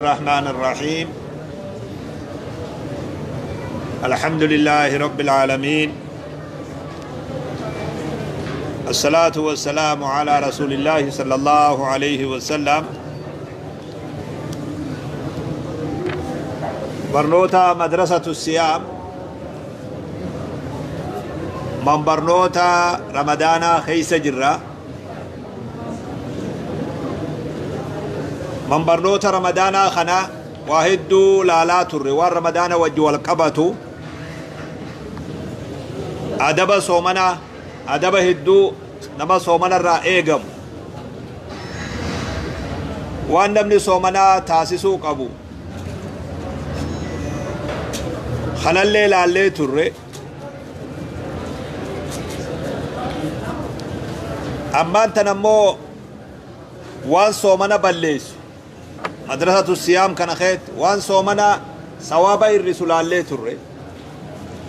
الرحمن الرحيم. الحمد لله رب العالمين، الصلاة والسلام على رسول الله صلى الله عليه وسلم. برنوتا مدرسة الصيام من برنوتا رمضان خيس جرة من برنوتا رمضان خنا واحد لا تر وان رمضان وجه والقبتو أدب صومنا أدب هدو نما صومنا را إيغم وان نمني صومنا تاسسو قبو خنا الليل اللي تر أما أنت نمو وان صومنا بليس مدرسة الصيام كان خيت وان صومنا ثواب الرسول الله تر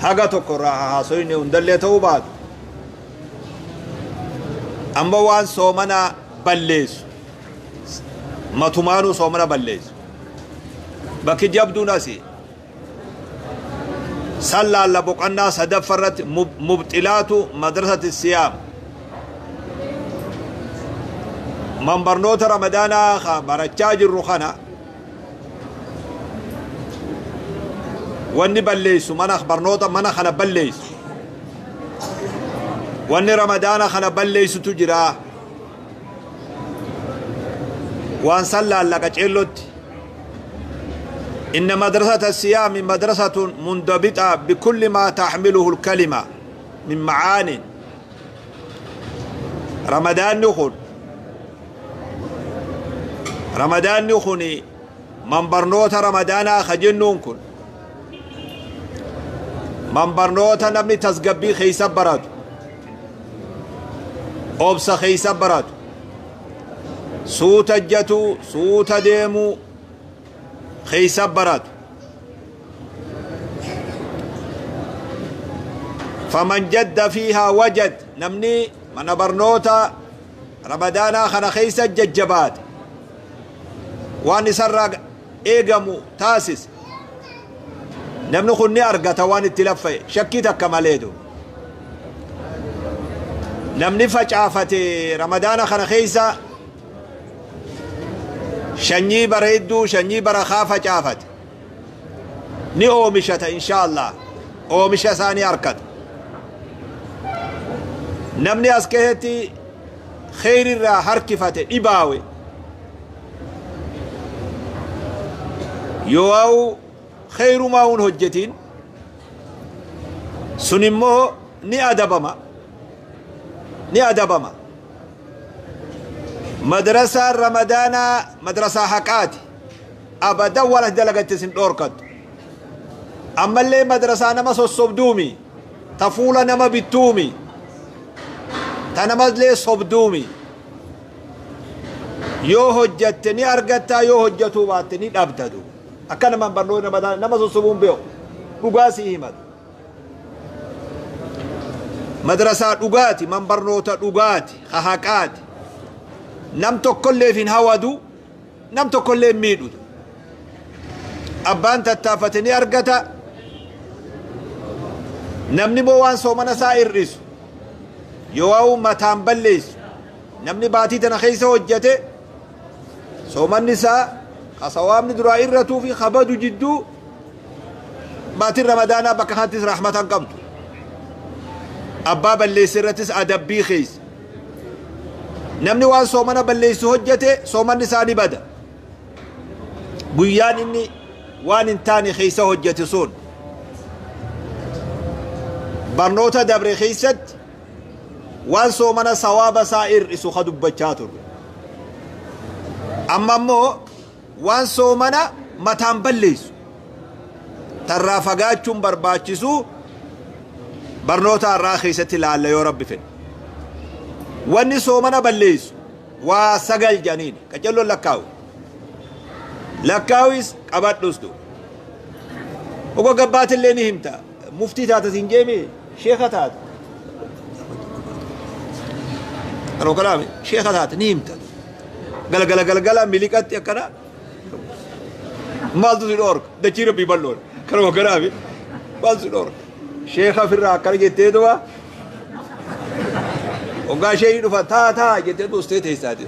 حاجة تقرأ حاسوين وندلة توبات. أما وان صومنا بليس ما تمانو صومنا بليس بكي جبدو ناسي صلى الله بقنا سدفرت مبتلات مدرسة الصيام من برنوت رمضان برچاج الرخانة واني بليس من برنوت من خنا بليس واني رمضان خنا بليس تجرا وان صلى لك جلوت. إن مدرسة الصيام مدرسة منضبطة بكل ما تحمله الكلمة من معان. رمضان نخون رمضان نخوني من برنوت رمضان خجنون كن من برنوت نمني تزقبي خيسة برات أوبس خيسة برات سوت جتو سوت ديمو خيسة برات. فمن جد فيها وجد نمني من برنوت رمضان خنا خيسة ججبات وان سرق ايغمو تاسس نمنو خني ارغتا وان التلفي شكيتا كماليدو نمني فجافتي رمضان خنا خيسا شني بريدو شني برخا فجافت ني اومشتا ان شاء الله اومشا ثاني اركت نمني اسكهتي خير را حركفته اباوي يواو خير ما هون هجتين سنمو ني أدبما ني أدبما مدرسة رمضان مدرسة حقاتي أبدا ولا دلقت سن دوركت. أما اللي مدرسة نما صبدومي تفولة نما بتومي تنما لي صبدومي يو هجتني أرجتا يو هجتو باتني أبتدو أكن من برنو رمضان نما صبون بيو رجاسي همد مدرسة رجاتي من برنو ترجاتي خهقاتي نم تكل في هوادو نم تكل ميدو أبان تتافتني أرجتا نمني بوان صومنا سائر ريس يواو متام بليس نمني باتي تنخيسه وجته صوم النساء خصوام ندرا إرتو في خبدو جدو باتي رمضان بكهانتس رحمة قمت أبا بليس رتس أدبي خيس نمني وان صومنا بليس هجته صوم النساء بدا بيان إني وان انتاني خيسه هجته صون برنوتا دبر خيست وان صومنا صواب سائر إسو خدو بچاتر أما مو وان صومنا متان بليس ترافقاتشم برباچسو برنوتا الراخيسة لعل يا رب فين واني صومنا بليس وسجل جنين كجلو لكاو لكاويس قبات دوستو وقو قبات اللي نهمتا مفتي تاتا سنجيمي شيخة تاتا أنا كلامي شيخة تاتا نهمتا قال قال قال قال ملكات يا كنا Maaltu si dhoorka? Dachii rabbii bal'oodha. Kanuma kanaafi maaltu si dhoorka? Sheekha ofirraa akkana jettee duba hoggaa isheen dhufa taa taa jettee duustee teessaati.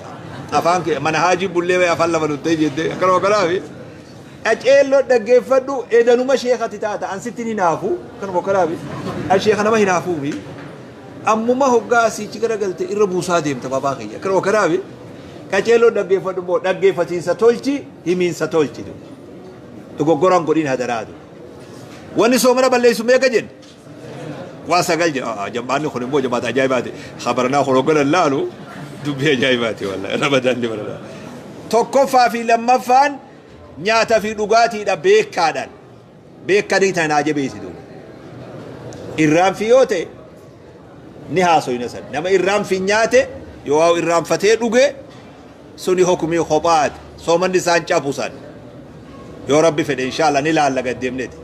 Afaan kee mana haajii bullee afaan lama nuttee jettee kanuma kanaafi. Qaceelloo dhaggeeffadhu edanuma sheekati taata an sitti hin hinaafu kanuma kanaafi. An sheeka nama hinaafuufi. Ammuma hoggaa asiichi garagalte irra buusaa deemta babaa kiyya kanuma kanaafi. Qaceelloo dhaggeeffadhu immoo dhaggeeffatiinsa tolchi himiinsa tolchi. Dogoggoraan godhin hadaraatu. Wanni soomana balleessu meeqa jenne? Waa sagal jedha. Jama'anni kun immoo jamaata ajaa'ibaati. Khabaranaa kun hogganan laalu dubbii ajaa'ibaati wallahi. Ramadaan ni barana. Tokkoffaa fi lammaffaan nyaata fi dhugaatiidha beekaadhaan. Beekanii tanaa jabeessitu. Irraanfi yoo ta'e ni haasoyna san. Nama irraanfi nyaate yoo irraanfatee dhuge suni hukumii kophaati. Soomanni isaan cabu san. Yoo rabbi fedhe inshallah ni laalla gad deemneeti.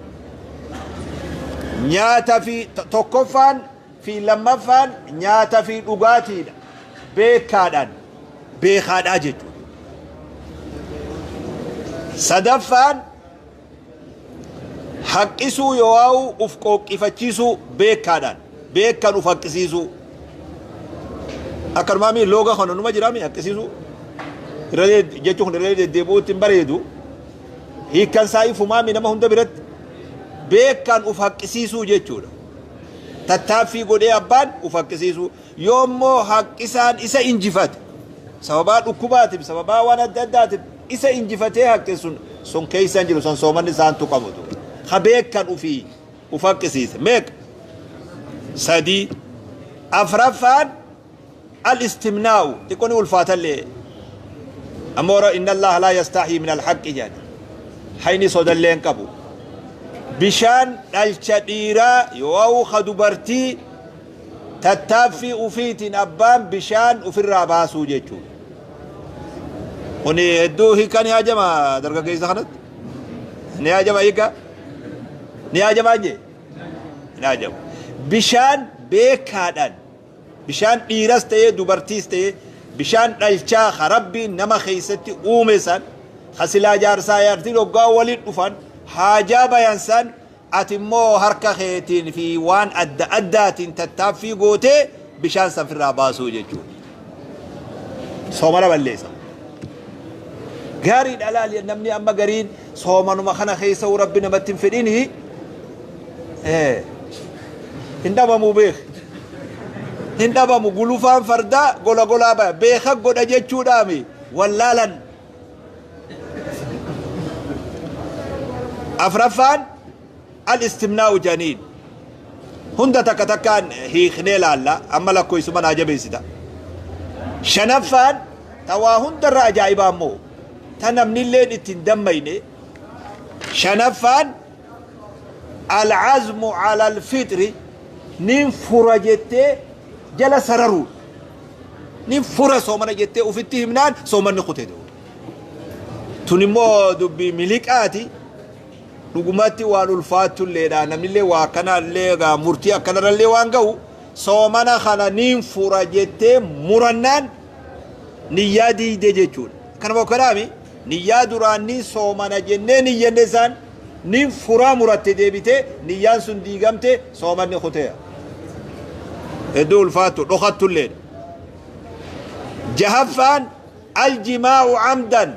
Nyaata fi tokkoffaan fi lammaffaan nyaata fi dhugaatiidha. Beekaadhaan beekaadhaa jechuudha. Sadaffaan haqqisuu yoo uf qooqqifachiisuu beekaadhaan beekan uf haqqisiisuu. Akkanumaa mi looga kana numa jiraami haqqisiisuu. Irra jechuun irra deddeebi'uutti hin bareedu. Hiikkan isaa ifumaa mi nama hunda biratti beekan uf haqqisiisuu jechuudha. Tattaaffii godhee abbaan uf haqqisiisuu. Yoommoo haqqisaan isa injifate sababaa dhukkubaatiif sababaa waan adda addaatiif isa injifatee haqqisuun sun keessa hin jiru san soomanni isaan tuqamutu. Ha beekan ufii uf haqqisiise. Meeqa? Sadii. Afraffaan al-istimnaa'u xiqqoo ni ulfaatallee. Ammoo inna Allaha laa yastaxii min al-haqqi jedha. Hayni sodallee hin qabu. Bishaan dhalcha dhiiraa yoo ka dubartii tattaaffii ufiitiin abbaan bishaan ofirraa baasuu jechuudha. Kuni hedduu hiika ni hajama dargaggeessa kanatti. Ni hajama hiika? Ni hajamaa jee? Ni hajamu. Bishaan beekaadhaan bishaan dhiiras ta'ee dubartiis ta'ee bishaan dhalchaa ka rabbiin nama keessatti uume san ka silaa jaarsaa jaartiin hoggaa waliin dhufan haajaa bayan san ati immoo harka keetiin fi waan adda addaatiin tattaaffii gootee bishaan san firraa baasuu jechuudha. Soomana balleessa. Gaariidha laali namni amma gariin soomanuma kana keessa rabbi namatti hin fedhini hin dhabamu beek. Hin dhabamu gulufaan fardaa gola golaa baya beeka godha jechuudhaami wallaalan. Afraffaan al-istimnaa'u janiin. Hunda takka takkaan hiiknee laalla amma lakkoofsuma naa jabeessita. Shanaffaan tawaa hundarra ajaa'ibaa immoo ta namnilleen ittiin dammayne. Shanaffaan al-azmu ala al-fixri nin fura jettee jala sararuudha. Nin fura soomana jettee ufitti himnaan soomanni kute. Tun immoo dubbii miliqaati. Dhugumatti waan ulfaattulleedha. Namnillee waa akkanallee egaa murtii akkanarrallee waan ga'u soomana kana nin fura jettee murannaan niyyaa diigde jechuudha. Kanuma kanaami niyyaa duraan nin soomana jennee niyyanne isaan nin furaa muratte deebitee niyyaan sun diigamte soomanni kuteera. Hedduu ulfaattu dhokattulleedha. Jahaffaan aljimaa'u amdan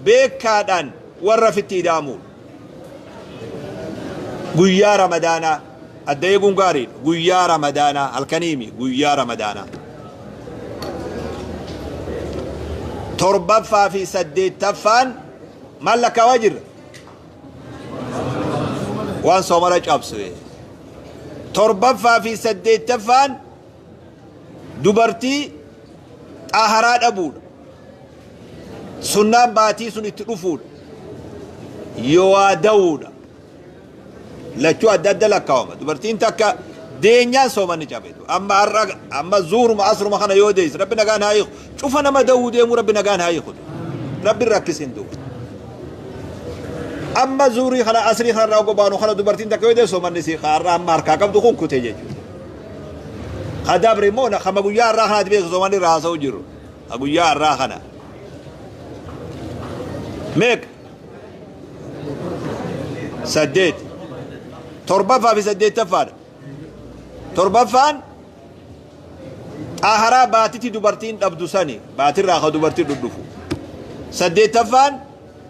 beekaadhaan warra fitti ida'amuudha. Guyyaa Ramadaanaa adda eeguun gaariidha. Guyyaa Ramadaanaa halkaniimi guyyaa Ramadaanaa. Torbaffaa fi saddeettaffaan maal lakkaawaa jirra? Waan soomana cabsu. Torbaffaa fi saddeettaffaan dubartii xaharaa dhabuudha. Sunnaan baatii sun itti dhufuudha. Yoo waa da'uudha. Lachuu adda adda lakkaawama. Dubartiin takka deenyaan soomanni cabetu. Amma har'a amma zuuruma asruma kana yoo deesse rabbi nagaan haa hiiku. Cufa nama da'uu deemuu rabbi nagaan haa hiiku. Rabbi rakkisin duuba. Amma zuurii kana asrii kana irraa gobaanu kana dubartiin takka yoo deesse soomanni si har'a amma harkaa qabdu kun kute jechuudha. Kadabre immoo kama guyyaa har'aa kanaatti beeku soomanni irraa haasa'u jiru. Guyyaa har'aa kana. Meeqa? Saddeet. Torbaffaa fi saddeettaffaadha. Torbaffaan xaaharaa baatitti dubartiin dhabdu sani, baatirraa ka dubartiin dhudhufu. Saddeettaffaan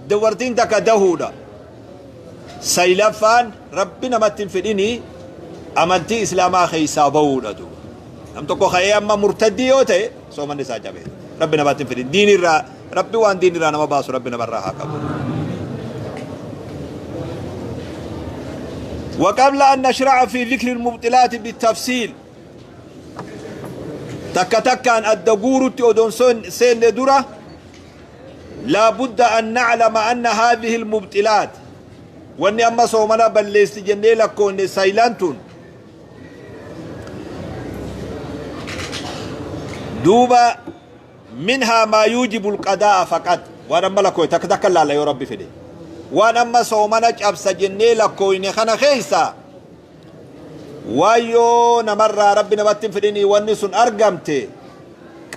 dubartiin takka dahuudha. Saylaffaan Rabbi namatti hin fedhinii amantii Islaamaa keessaa bahuudha duuba. Nam tokko ka'ee amma murtaddii yoo ta'e soomanni isaa cabe. Rabbi namatti hin fedhin. Diinirraa Rabbi waan diinirraa nama baasu Rabbi namarraa haa qabu. وقبل أن نشرع في ذكر المبطلات بالتفصيل تكا تكا الدقور أدون سين درة لا بد أن نعلم أن هذه المبطلات وأني أما صومنا بل ليس جنة لكون سايلانتون دوبا منها ما يوجب القضاء فقط وأنا ملكوي تك تك لا لا يا ربي فدي وأنا أما صومنا أبس جنة لكون خنا خيسا وايو نمر ربي نبتن فديني ونسون أرقمتي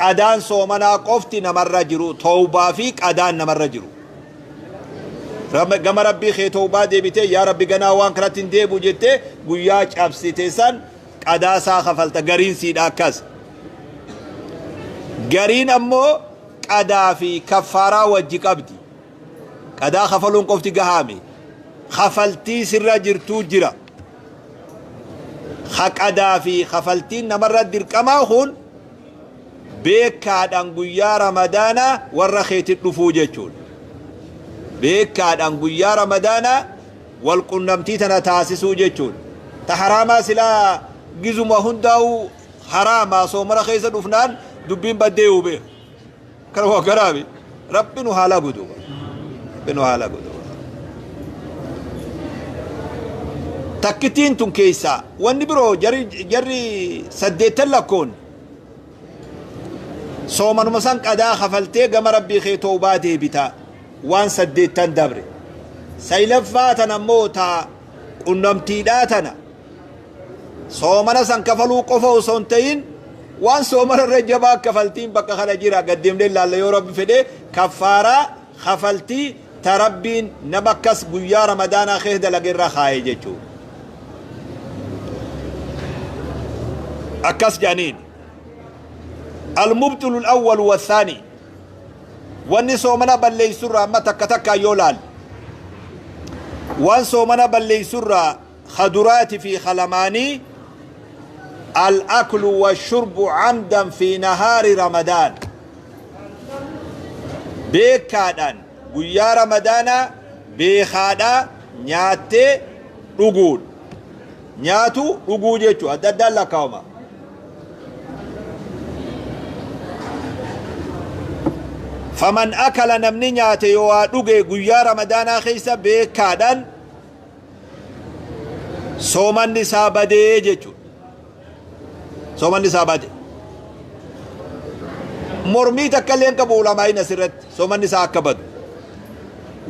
قدان صومنا قفتي نمر جرو توبة في قدان نمر جرو gama Rabbii kee tawbaa deebitee yaa Rabbi ganaa waan kanatti hin deebi'u jettee guyyaa cabsite san qadaa isaa kafalta gariin siidha akkas. Gariin ammoo qadaa fi kaffaaraa wajji qabdi. Qadaa kafaluun qofti gahaame. Kafaltii sirra jirtuu jira. Qadaa fi kafaltiin namarra dirqamaa kun beekaadhaan guyyaa Ramadaanaa warra keetti dhufuu jechuudha. Beekaadhaan guyyaa Ramadaanaa wal qunnamtii tana taasisuu jechuudha. Ta haraamaa silaa gizuma hundaa'u haraamaa soomana keessa dhufnaan dubbiin baddee hubee. Kana waa garaami. Rabbi nu haala guduuba. Rabbi nu haala guduuba. Takkittiin tun keessaa wanni biroo jarri saddeettan lakkoon soomanuma san qadaa kafaltee gama Rabbii kee toobaa deebitaa. Waan saddeettan dabre. Saylaffaa tana ammoo taa qunnamtiidhaa tana soomana san kafaluu qofa osoo hin ta'in waan soomana irra jabaa kafaltiin bakka kana jira gaddeemnee ilaalla yoo Rabbi fedhe kaffaaraa kafaltii ta Rabbiin nama akkas guyyaa Ramadaanaa keessa dalage irra kaa'e jechuudha. Akkas jedhaniin. Al-mubtilu al-awwal wa thaani. Wanni soomana balleessurraa amma takka takkaan yoo laalle waan soomana balleessurraa khaduraati fi khalamaanii al-aklu wa shurbu amdan fi nahaari Ramadaan beekaadhaan guyyaa Ramadaanaa beekaadhaa nyaattee dhuguun nyaatu dhuguu jechuu adda addaan lakkaa'ama. Faman akala namni nyaate yoo waa dhuge guyyaa Ramadaanaa keessa beekaadhaan soomanni isaa badee jechuudha. Soomanni isaa bade. Mormii takka illee hin qabu ulamaa'iin asirratti soomanni isaa akka badu.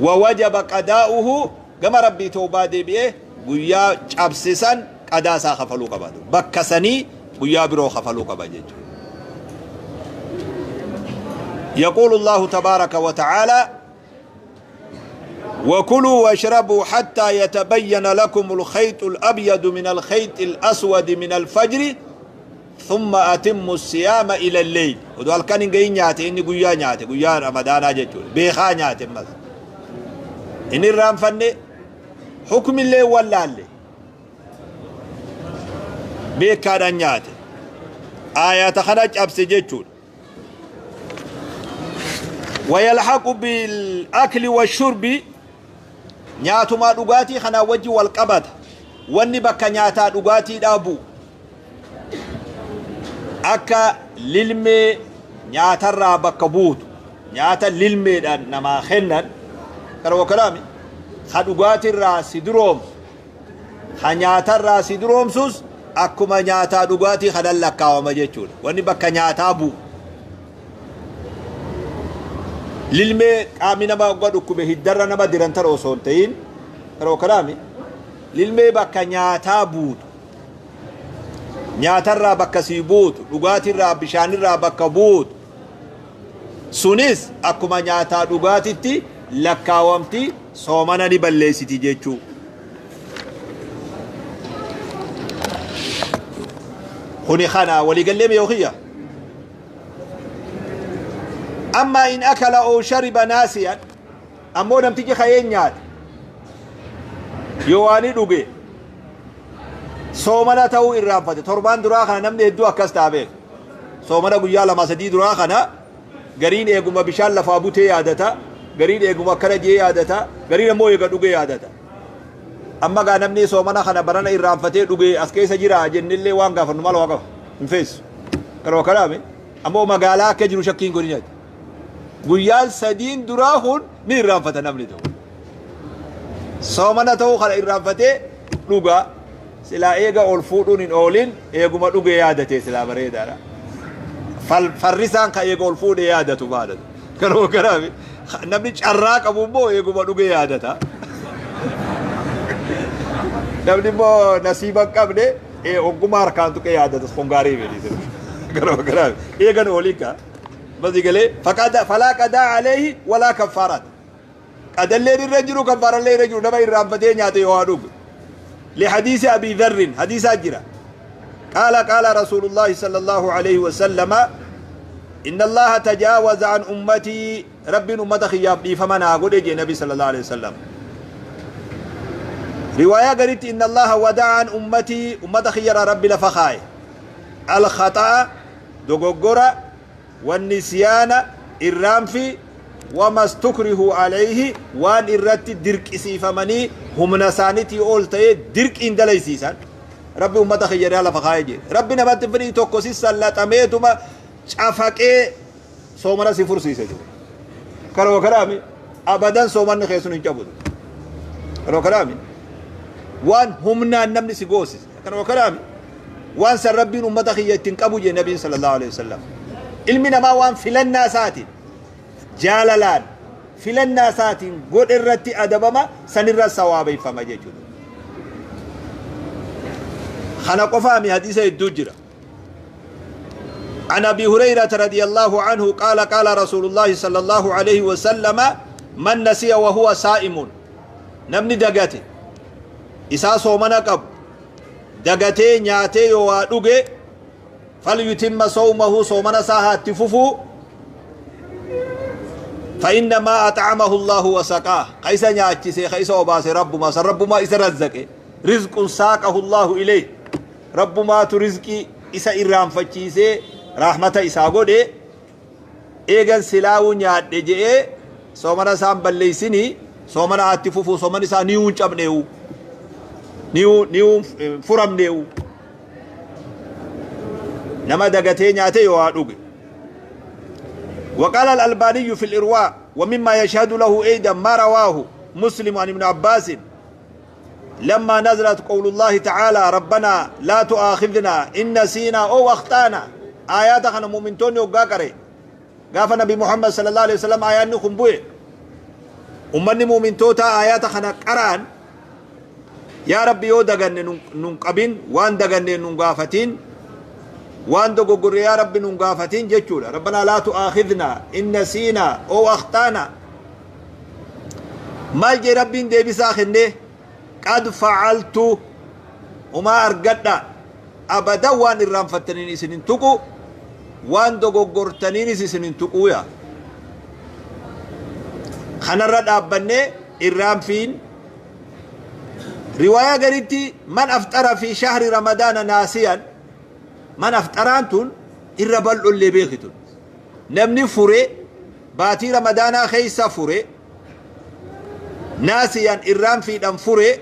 Wawajaba qadaa'uhu gama Rabbii toobaa deebi'ee guyyaa cabsisan qadaa isaa kafaluu qaba. Bakka sanii guyyaa biroo kafaluu qaba jechuudha. يقول الله تبارك وتعالى وكلوا واشربوا حتى يتبين لكم الخيط الأبيض من الخيط الأسود من الفجر ثم أتموا الصيام إلى الليل. ودول كان جاي نياتي إني قويا نياتي قويا رمضان أجتول بيخا نياتي مثلا إني رام فني حكم الله ولا اللي بيكا نياتي آيات خرج أبسي جتول. ويلحق بالأكل والشرب نياتما دغاتي خنا وجه والقبض واني بكا نياتا دغاتي دابو أكا للمي نياتا را بكا بوت نياتا للمي دان نما خنن كرو كلامي خدغاتي را سيدروم خنياتا را سيدروم سوس أكما نياتا دغاتي خنا لكاوما جيچول واني بكا نياتا بو للمي قامي نما وقد أكبه هدر نما درنتر وصولتين كرو كلامي للمي بكا نياتا بوت نياتا را بكا سيبوت لغاتي را بشان را بكا بوت سونيس أكما نياتا لغاتي تي لكاومتي صومنا نبليسي تي جيچو. Kuni kana waliigallee mee kiyya. Amma in akala oo shariba naasiyan, ammoo namtichi ka'ee nyaate yoo waan dhuge soomana ta'uu irraanfate. Torbaan duraa kana namni hedduu akkas ta'a beeka. Soomana guyyaa lama sadii duraa kana gariin eeguma bishaan lafaa butee yaadata, gariin eeguma akkana jee yaadata, gariin ammoo eega dhuge yaadata. Amma gaa namni soomana kana barana irraanfatee dhuge as keessa jira jennillee waan gaafannu maal waa qaba hin feessu. Karoo kanaame ammoo magaalaa akka jiru shakkiin godhin nyaata. Guyyaan sadiin duraa kun ni irraanfata namni tokko. Soomana ta'uu kana irraanfatee dhuga, silaa eega ol fuudhuun hin oolin eeguma dhuge yaadate silaa bareedaadha. Farrisaan ka eega ol fuudhee yaadatu baadatu. Karoo kanaame namni carraa qabu immoo eeguma dhuge yaadata. Namni immoo nasiiba hin qabne ogguma harkaan tuqee yaadata, kun gaarii miti. Karoo kanaame eegan oolin kaa. Basi galee falaa qadaa aleehi walaa kaffaarat. Qadalleen irra jiru, kaffaarallee irra jiru nama irraanfatee nyaate yoo haa dhuge. لحديث أبي ذر حديث أجرا قال قال رسول الله صلى الله عليه وسلم إن الله تجاوز عن أمتي، رب أمة خياب دي فمن أقول يجي النبي صلى الله عليه وسلم. رواية قريت إن الله ودع عن أمتي، أمة خيار ربي لفخاي الخطأ دغوغورا والنسيان الرامفي وما استكره عليه وان الرت درك سيفمني هم نسانتي اولتي درك ان دليسيسان. ربي أمة خيار لفخاي جي ربي نبات فري توكسي سلطميتما شافقي سومنا سيفرسيسه كرو كرامي أبدا سومن خيسون إنجابود كرو كرامي وان همنا نمني سيغوسيس كرو كرامي وان سر ربي أمة خيار تنقبو جي النبي صلى الله عليه وسلم. علمنا ما وان فلنا ساتين جالالان فلنا ساتين قد الرتي أدبما سنرى الصوابي فما جيجود خلق فامي حديث الدجرة. عن أبي هريرة رضي الله عنه قال قال رسول الله صلى الله عليه وسلم من نسي وهو صائم، نمني دقاتي إسا صومنا قب دقاتي نياتي وادوغي فليتم صومه، صومنا ساها تففو، فإنما أطعمه الله وسقاه. قيسا نياتي قيسا وباسي رب ما سر رب ما إسا رزقه رزق ساقه الله إليه، رب ما ترزقي إسا إرام فتشيسي رحمة إسا قده إيغان سلاو نيات دجئ صومنا سام بليسيني صومنا أتففو صومنا سا نيون شبنيو نيو فرم نيو نما دقتين ياتي وادوغ. وقال الألباني في الإرواء ومما يشهد له أيضا ما رواه مسلم عن ابن عباس لما نزلت قول الله تعالى ربنا لا تؤاخذنا إن نسينا أو أخطأنا. آيات خنا مؤمنتون يوغاكري غاف نبي محمد صلى الله عليه وسلم آيات نخنبوي أمني مؤمنتوتا آيات خنا قران يا ربي يو دغن ننقبين وان دغن ننغافتين وان دغغر يا ربي ننغافتين جچودا ربنا لا تؤاخذنا إن نسينا أو أخطأنا. مال ربي ديبسا خنده قد فعلت وما أرقدنا أبدا وان الرانفتنين سنين تقو وان دغغرتنين سنين تقو يا خنرد أبني الرانفين. رواية قريتي من أفطر في شهر رمضان ناسيا، من أفطرانتون الربل اللي بيختون نمني فري باتي رمضان خيسا فري ناسيا الرام في دم فري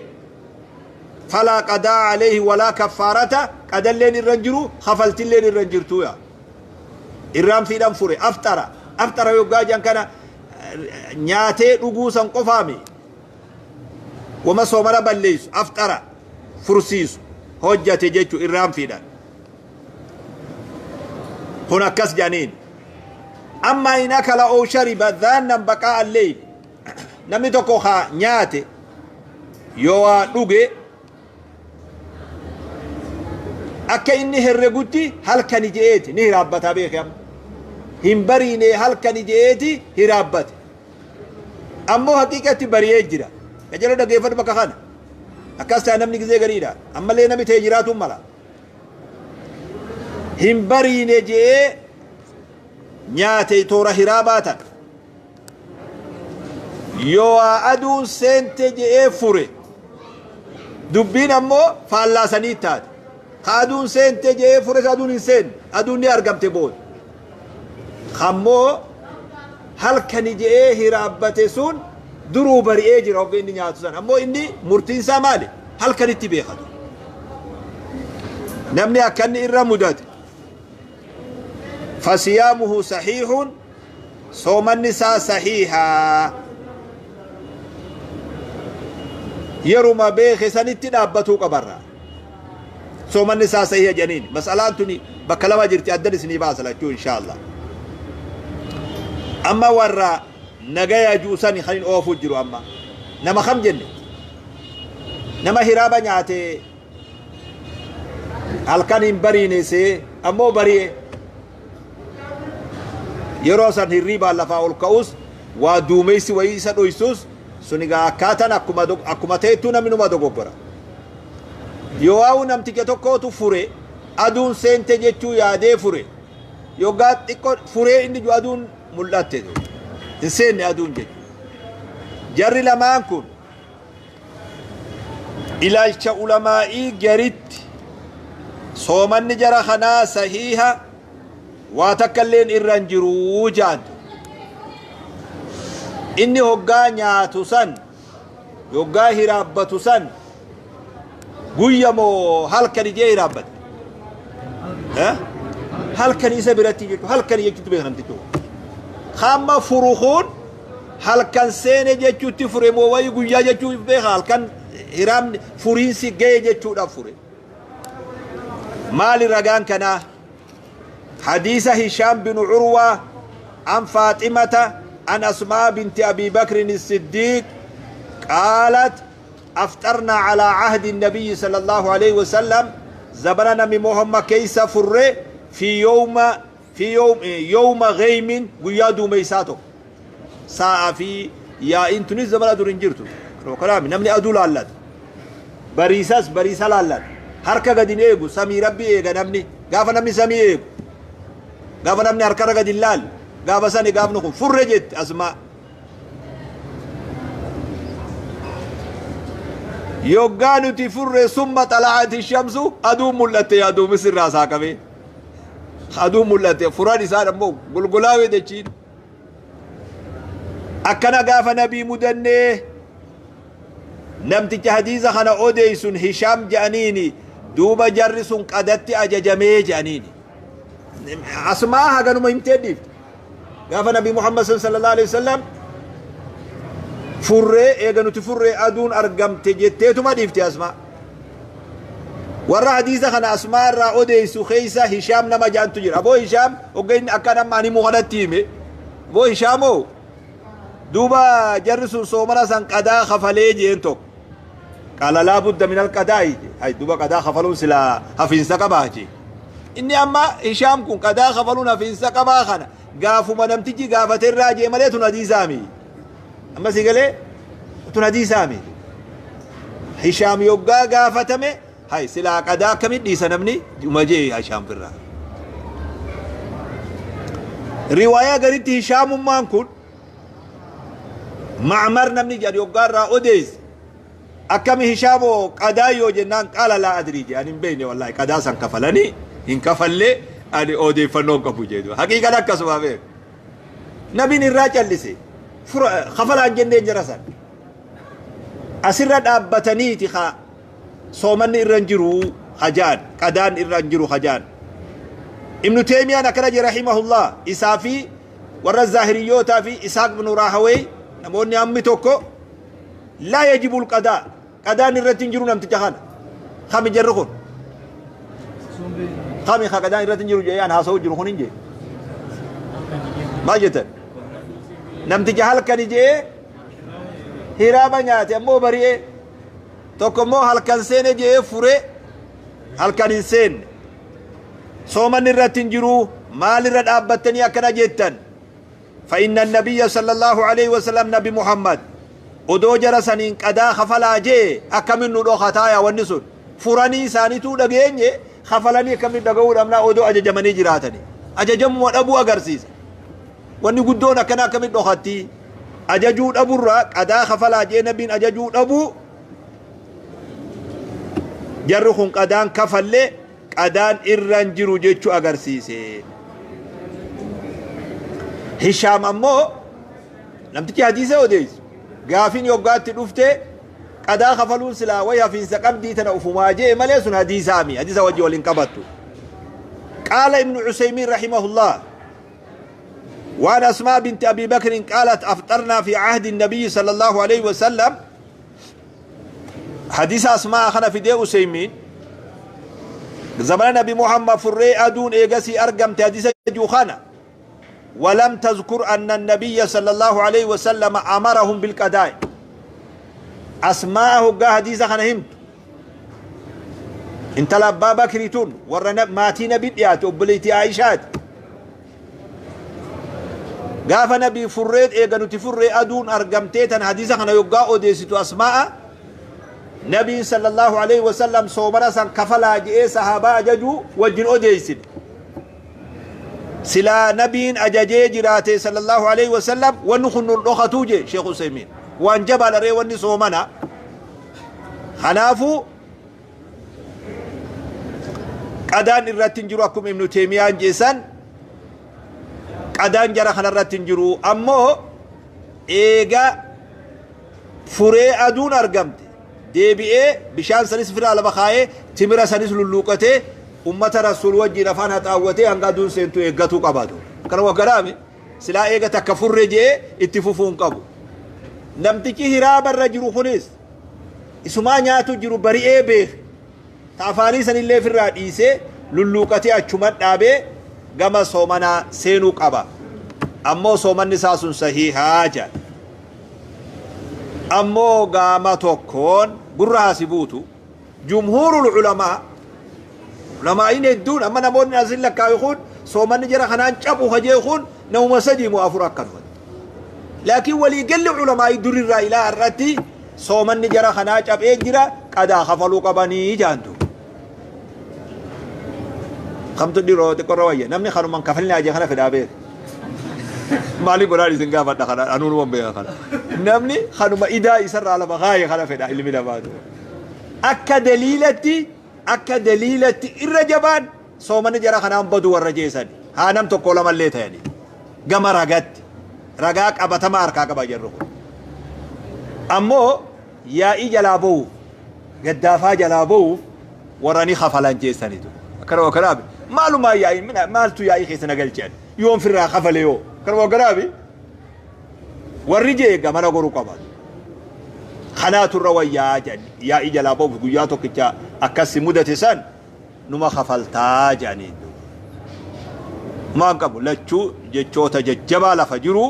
فلا قضاء عليه ولا كفارة، قدلين الرنجرو خفلتلين الرنجرتو يا الرام في دم فري أفطر أفطر يوغاجان كان نياتي رغوسا قفامي وما صومنا بليس أفطر فرسيس هجة جيتو الرام في دم هنا كس جانين. أما إن أكل أو شرب ذانا بقاء الليل، نمي توكو خا نياتي يوا دوغي أكا إني هرقوتي هل كان جئتي نهي رابطة بيخ هم بريني هل كان جئتي هرابت أمو حقيقة بريه جرا كجلو دقيفت بكا خانا أكاستا نمني كزي غريدا أما اللي نمي تهجراتهم ملا Hin bariine je'ee nyaate toora hiraabaa tana. Yoo aduun seente je'ee fure, dubbiin ammoo faallaasanii taate. Ka aduun seente je'ee fures aduun hin seenne, aduun ni argamte booda. Kammoo halkani je'ee hiraabbate sun duruu bari'ee jira hogga inni nyaatu san. Ammoo inni murtiin isaa maali? Halkanitti beekatu. Namni akkanni irra mudate, fasiyaamuhu sahiihun, soomanni isaa sahiiha, yeruma beeke sanitti dhaabbatuu qabarra soomanni isaa sahiiha jedhaniin. Mas'alaan tuni bakka lama jirti, addan isinii baasa lachuu insha Allah. Amma warra nagaya juusani kan hin oofuu jiru. Amma nama kam jenne? Nama hiraaba nyaate, halkan hin bariine see, ammoo bari'e. Yeroo san hirriibaan lafaa ol ka'us, waa duumeysi wayii isa dhoysus, sun egaa akkaataan akkuma ta'ettuu namni numa dogoggora. Yoo waa'u namticha tokkootu fure, aduun seente jechuu yaadee fure. Yoggaa xiqqoo furee inni ju aduun mul'atte, hin seenne aduun jechuudha. Jarri lamaan kun ilaalcha ulamaa'ii garitti soomanni jara kanaa sahiiha, waa takka illeen irra hin jiruu jaantu. Inni hoggaa nyaatu san, yoggaa hiraabbatu san, guyya moo halkani jee hiraabbate? Halkani isa biratti jechuudha. Halkani jechuutti beeka namtichi. Hamma furu kun halkan seene jechuutti fure moo wayii guyyaa jechuu beeka? Halkan hiraamni furiinsi ga'e jechuudhaaf fure. Maali ragaan kanaa? Hadiisa Hishaam bin Urwaa an Faaximata an Asmaa binti Abi Bakrin Siddiiq qaalat: أفطرنا على عهد النبي صلى الله عليه وسلم، زبنا نبي محمد كيس فر في يوم يوم غيم، guyyaa duumeysaa tokko. Sa'a fi yaa'iin tunis zamana dur hin jirtu. Kalaami namni aduu laallata, bariisas bariisa laallata, harka gadi hin eegu, samii Rabbi eega namni. Gaafa namni samii eegu, gaafa namni harkarra gadi hin laalle, gaafa sani gaafni kun furre jette Asmaa. Yoggaa nuti furre, ثم طلعت الشمس, aduun mul'atte. Yaa duumis irraa saaqamee aduun mul'atte. Furan isaan ammoo golgolaawee jechiin akkana gaafa nabii mudannee. Namticha hadiisa kana odeeysun Hishaam je'aniini. Duuba jarri sun qadatti ajajamee je'aniini. Asmaa haganuma himtee dhiifte. Gaafa Nabi Muhammad صلى الله عليه وسلم furree, eega nuti furree aduun argamte jetteetuma dhiifte Asmaa. Warra hadiisa kana Asmaa irraa odeeysu keeysa Hishaam nama ja'antu jira. Aboo Hishaam hogga inni akka nama ani kanatti hime, aboo Hishaamoo, duuba jarri sun soomana san qadaa kafalee jeen tokko. قال لا بد من القضاء. Hay, duuba qadaa kafaluun silaa hafiinsa qabaa jee. Inni amma Hishaam kun qadaa kafaluun hafiinsa qabaa kana gaafuma namtichi gaafaterraa jee malee tun hadiisaami. Amma si galee? Tun hadiisaami. Hishaam yoggaa gaafatame, hay, silaa qadaa akkamit dhiisa namni uma jee Hishaam firraa. Riwaayaa garitti Hishaamummaan kun Macmar namni jedhan yoggaa irraa odeesse, akkami Hishaamoo qadaa yoo jennaan, قال لا أدري jee, ani hin beekne wallaahi, qadaa san kafalanii hin kafallee ani odeeffannoo hin qabu jedhu. Haqiiqan akkasuma beeku. Nabiin irraa callise, kafalaan jenneen jara san. Asirra dhaabbataniiti ka soomanni irra hin jiru hajaan, qadaan irra hin jiru hajaan. Ibnu Teemiyaan akkana jedhe رحمه الله. Isaa fi warra zaahiriyyootaa fi Isaaq bin Raahawee, namoonni hammi tokko لا يجب القضاء, qadaan irratti hin jiru namticha kana. Kami jarri kun? Kami ka qadaan irratti hin jiru jedhee an haasa'u jiru kun hin jee? Maal jettan? Namticha halkani jee hiraaba nyaate ammoo bari'ee. Tokko immoo halkan seene jee fure, halkan hin seenne, soomanni irratti hin jiru. Maalirra dhaabbattanii akkana jettan? فإن النبي صلى الله عليه وسلم, نبي محمد odoo jara saniin qadaa kafalaa jee akkamin nu dhokataaya? Wanni sun furanii isaaniituu dhageenye. Kafalanii akkamitti dhaga'uu dhabnaa odoo ajajamanii jiraatanii? Ajajamuma dhabuu agarsiisa. Wanni guddoon akkana akkamitti dhokatti? Ajajuu dhaburraa qadaa kafalaa jee nabiin ajajuu dhabuu, jarri kun qadaan kafallee qadaan irra hin jiru jechuu agarsiise. Hishaam ammoo, namtichi hadiisa odeessu, gaafiin yoggaatti dhufte qadaa kafaluun silaa way hafiinsa qabdii tana ufumaa jee malee sun hadiisaami, hadiisa wajji waliin qabattu. قال ابن عثيمين رحمه الله: وعن أسماء بنت أبي بكر قالت: أفطرنا في عهد النبي صلى الله عليه وسلم. حديث أسماء خنا في دي عثيمين، زمن نبي محمد فري أدون إيغسي أرقم حديث جوخانا، ولم تذكر أن النبي صلى الله عليه وسلم أمرهم بالقضاء. أسماء هقا حديث خنا همت، انت أبا بكر تون ورا ماتي نبي ديات، obboleettii عائشات. Gaafa nabii furreet eega nuti furree aduun argamtee tan hadiisa kana yoggaa odeessitu Asmaa'a, nabiin صلى الله عليه وسلم soomana san kafalaa je'ee sahaabaa ajajuu wajjin odeessine. Silaa nabiin ajajee jiraate صلى الله عليه وسلم wanni kun nun dhokatuu je Sheekh Usaymiin. Waan jabaadha ree wanni soomana. Kanaafuu qadaan irratti hin jiru. Akkuma Ibnu Teemiyaan jeessan, qadaan jara kanarratti hin jiru. Ammoo eega furee aduun argamte deebi'ee bishaan sanis firaa lafa kaayee, timira sanis lulluuqatee, ummata Rasuul wajjiin afaan haxaawwatee hanga aduun seentu eeggatuu qabaatu. Kana waggaraami silaa eega takka furre jee itti fufuu hin qabu. Namtichi hiraabarra jiru kunis isumaa nyaatu jiru bari'ee beeke, ta afaanii sanillee ofirraa dhiisee lulluuqatee achuma dhaabee gama soomanaa seenuu qaba. Ammoo soomanni isaa sun sahiihaa jedha. Ammoo gaama tokkoon gurra hasi buutu, جمهور العلماء, ulamaa'iin hedduun, amma namoonni asin lakkaawe kun soomanni jara kanaan cabu hajee kun namuma sadii moo afur akkanuma. Laakiin waliigalli ulamaa'ii durirraa ilaa har'atti soomanni jara kanaa cabee jira, qadaa kafaluu qabanii jaantu. Kamtu dhiroo xiqqoorra wayya? Namni kanuman kafalni ajee kana fedhaa beeka. Maaliif godhaan isin gaafadha kana? Anuun beeka kana. Namni kanuma idaa isarraa lafa kaaye kana fedha ilmi namaatu. Akka daliilatti irra jabaan soomanni jara kanaan badu warra jeesani. Haa nam tokko lamallee ta'ani. Gama ragatti. Ragaa qabatama harkaa qaba jarru kun. Ammoo yaa'ii jalaa ba'uuf, gaddaafaa jalaa ba'uuf warra ni kafalan jeessanitu. Akkana kanaafi maalumaa yaa'ii maaltu yaa'ii keessa na galchan yoon firraa kafale yoo akkana kanaafi warri jee gamana goruu qaban. Kanaatu irra wayyaa jedhan, yaa'ii jalaa ba'uuf guyyaa tokkicha akkas mudate san numa kafaltaa jedhanii. Maan qabu lachuu jechoota jajjabaa lafa jiru,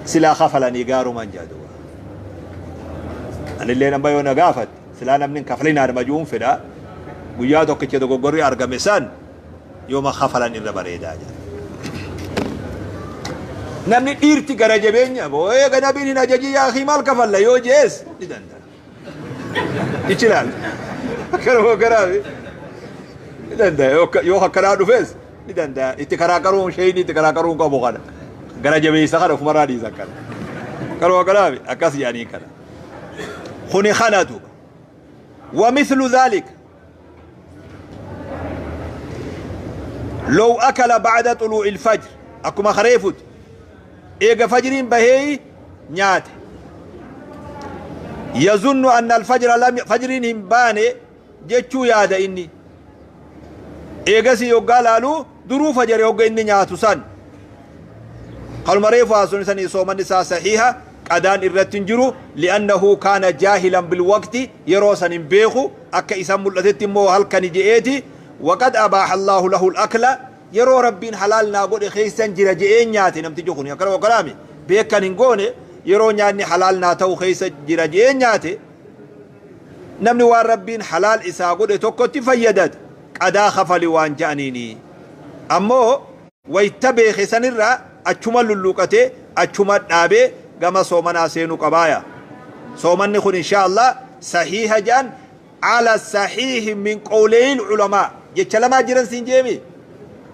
silaa kafalanii gaaruman jedhu. Anillee nama yoo na gaafatte silaa namni hin kafalinaa nama juun fedha. Guyyaa tokkicha dogoggorri argame san yooma kafalan irra bareedaa jedha. Namni dhiirti gara jabeenya eega nabiin hin ajajii yaa akii maal kafalla yoo jees ni danda'a. Ichilaal. Akkanuma garaafi ni danda'a, yoo akkanaa dhufes ni danda'a. Itti karaa qaruun sheeyni itti karaa qaruun qabu kana. Gara jabeessa kana ofumarraa dhiisan kana. Kanuma kanaafi akkas jedhanii kana. Kuni kanatu. ومثل ذلك لو أكل بعد طلوع الفجر. Akkuma kareefut eega fajriin bahee nyaate، يظن أن الفجر لم fajriin hin baane jechuu yaada. Inni eegasi yoggaa laalu duruu fajare hogga inni nyaatu san, kaluma reefu haasoni sanii soomanni isaa sahiha, qadaan irratti hin jiru. لأنه كان جاهلا بالوقت, yeroo san hin beeku, akka isan mul'atetti immoo halkani je'eeti. وقد أباح الله له الأكل, yeroo Rabbiin halaal naa godhe keeysan jira je'ee nyaate namtichi kun. Akkana wakkalaami beekan hin goone, yeroo nyaanni halaal naa ta'u keeysa jira je'ee nyaate. Namni waan Rabbiin halaal isaa godhe tokkotti fayyadate qadaa kafali waan je'aniini. Ammoo wayta beeke sanirraa achuma lulluqatee achuma dhaabee gama soomanaa seenuu qabaaya. Soomanni kun insha Allah sahiha jedhan. Ala sahiihi min qawleyil ulamaa. Jecha lamaa jiran siin jeemi.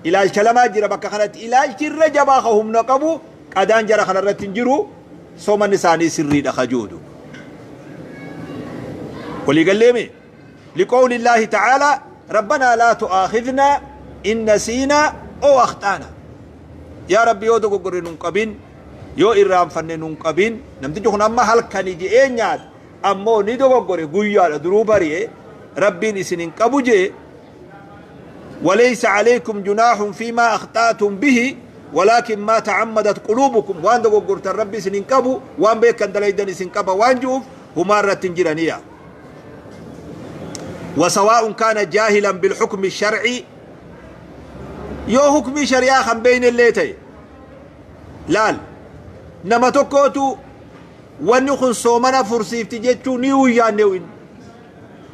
Ilaalcha lamaa jira bakka kanatti. Ilaalchi irra jabaa ka humna qabu qadaan jara kana irratti hin jiru. Soomanni isaanii sirriidha ka juudu. Walii galleemi. Liqawli Illaahi ta'aalaa Rabbanaa laa tu'aakhidnaa in nasiinaa ow akhxaanaa. Yaa Rabbi yoo dogoggorre nun qabin, yoo irraanfanne nun qabin. Namtichi kun amma halkani je'ee nyaate. Ammoo ni dogoggore guyyaadha duruu bari'e Rabbiin isin hin qabu je'e. Walaysa alaykum junaahun fiimaa akhta'tum bihi walaakin maa ta'ammadat quluubukum. Waan dogoggortan Rabbi isin hin qabu, waan beekkan dalaydan isin qaba waan ji'uuf humaa irratti hin jiraniya. Wasawaa'un kaana jaahilan bilhukmi shar'ii yoo hukmii shari'aa kan beeynellee ta'e laal nama tokkootu Wanni kun soomana fursiifti jechuu ni yaanneewu inni.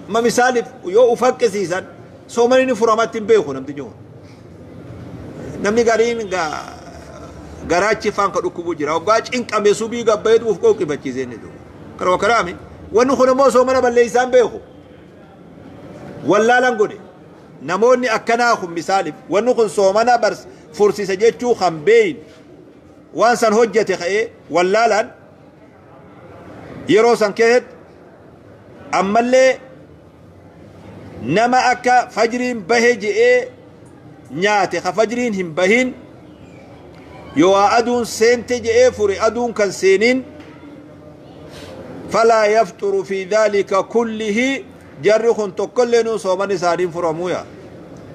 Amma misaaliif yoo uf haqqisiisan soomani ni furamatti hin beeku namtichi kun. Namni gariin garaachi faan ka dhukkubuu jira. Hoggaa cinqame subii gabbayeetu uf qooqifachiise inni duuba. Karoo karaami. Wanni kun immoo soomana balleessaa hin beeku. Wallaalan godhe. Namoonni akkanaa kun misaaliif wanni kun soomana fursiisa jechuu kan beeyne waan san hojjate ka'ee wallaalaan yeroo san keessatti ammallee nama akka fajriin bahe je'ee nyaate ka fajriin hin bahin yoo aduun seente je'ee fure aduun kan seenin falaa yafxuru fi dhaalika kullihi jarri kun tokkollee nuu sooman isaaniin furamuuya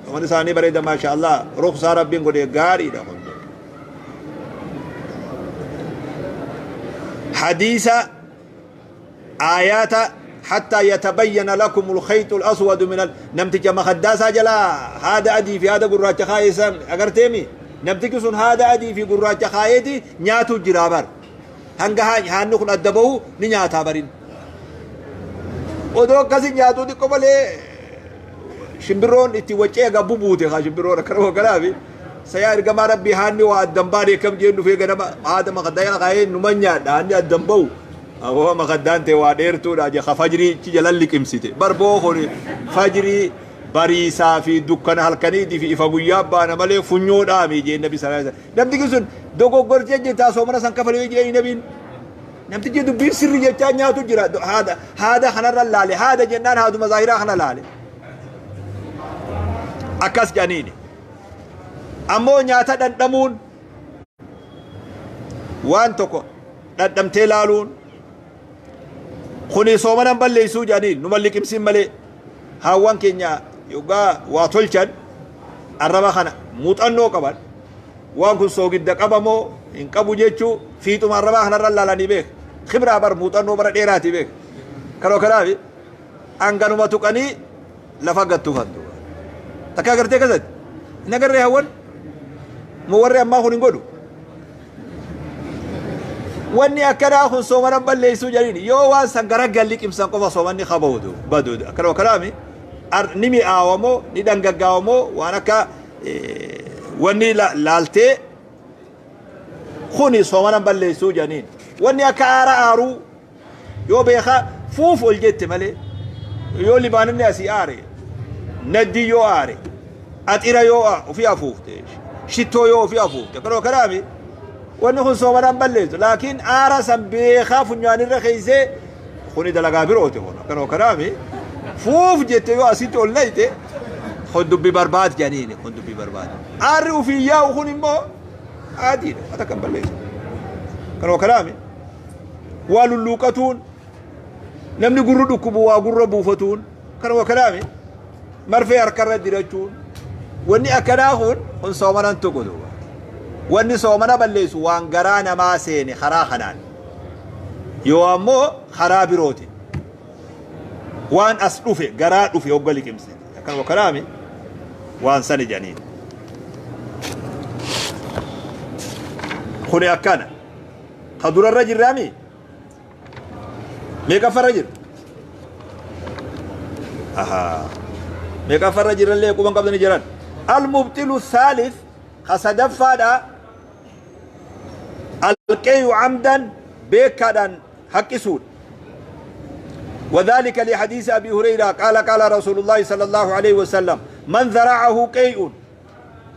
sooman isaanii bareeda maasha allah ruksaa rabbiin godhe gaariidha kun. Hadiisa aayaata hattaa yatabayyana lakumul khayxul aswadu minal namticha makaddaa isaa jalaa haada adii fi haada gurraacha kaa'e san agarteemi namtichi sun haada adii fi gurraacha kaa'eeti nyaatu jiraa bar hanga haanni kun adda bahu ni nyaataa barin odoo akkasi nyaatuu xiqqo malee shimbirroon itti waccee egaa bubuute kaa shimbirroon akkana kanaafi Sa yaa ergamaa Rabbii haanni waa adda hin baane akkam jeen dhufee ganama haada makaddaa jala kaa'ee numa nyaadha haanni adda hin bahu. Aboo makaddaan tee waa dheertuudha je ka fajrii ichi jala liqimsite. Bar boo kun fajrii bariisaa fi dukkana halkaniitii fi ifa guyyaa baana malee funyoo dhaami jeen nabi sallallahu alaihi wasallam. Namtichi sun dogoggortee jirtaa soomana san kafalee jeen nabiin. Namtichi dubbiin sirri jechaa nyaatu jira haada haada kanarra laale haada jennaan haaduma zaahiraa kana laale. Akkas jedhaniini. Ammoo nyaata dhandhamuun waan tokko dhandhamtee laaluun kuni soomana hin balleessuu jedhaniin numa liqimsiin malee haawwan keenya yoggaa waa tolchan arraba kana muuxannoo qaban waan kun soogidda qaba moo hin qabu jechuu fiixuma arrabaa kanarra laalanii beeka. Kibraa bar muuxannoo bara dheeraati beeka. Kanoo kanaafi hanganuma tuqanii lafa gad tufan duuba. Takka agartee akkasatti? Hin agarree hawwan? Moo warri ammaa kun hin godhu? Wanni akkanaa kun soomana balleessuu jedhani yoo waan san gara liqimsan qofa soomanni kabaudu badu akkana akkanaami ni mi'aawa moo ni dhangaggaawa moo waan akka wanni laaltee kuni soomana balleessuu jedhaniin wanni akka aara aaruu Yoo beekaa fuuf ol jette malee yoo libaaninni asii aare naddii yoo aare axira yoo ofii afuufte shittoo yoo ofii afuufte kanoo kanaami wanni kun soomanaan balleessu laakiin aara san beekaa funyaanirra keessee kuni dalagaa birooti kun kanoo kanaami fuuf jette yoo asitti ol nayte kun dubbi barbaad jedhaniini kun dubbi barbaad aarri ofii yaa'u kun immoo adiidha wanta kan balleessu kanoo kanaami waa lulluuqatuun namni gurri dhukkubu waa gurra buufatuun kanuma kanaami marfee harkarra dirachuun wanni akkanaa kun kun soomanan tuqu duuba wanni soomana balleessu waan garaa namaa seene karaa kanaan yoo ammoo karaa birooti waan as dhufe garaa dhufe hogga liqimsite akkanuma kanaami waan sani jedhaniin kuni akkana Ka durarra jirraami? Meeqaffarra jira? Ahaa. Meeqaffarra jirrallee quban qabdanii jiran. Al-mubxilu thaalith ka sadaffaadha. Alqeeyu amdan beekaadhaan haqqisuudha. وذلك لحديث أبي هريرة قال قال رسول الله صلى الله عليه وسلم من ذرعه قيء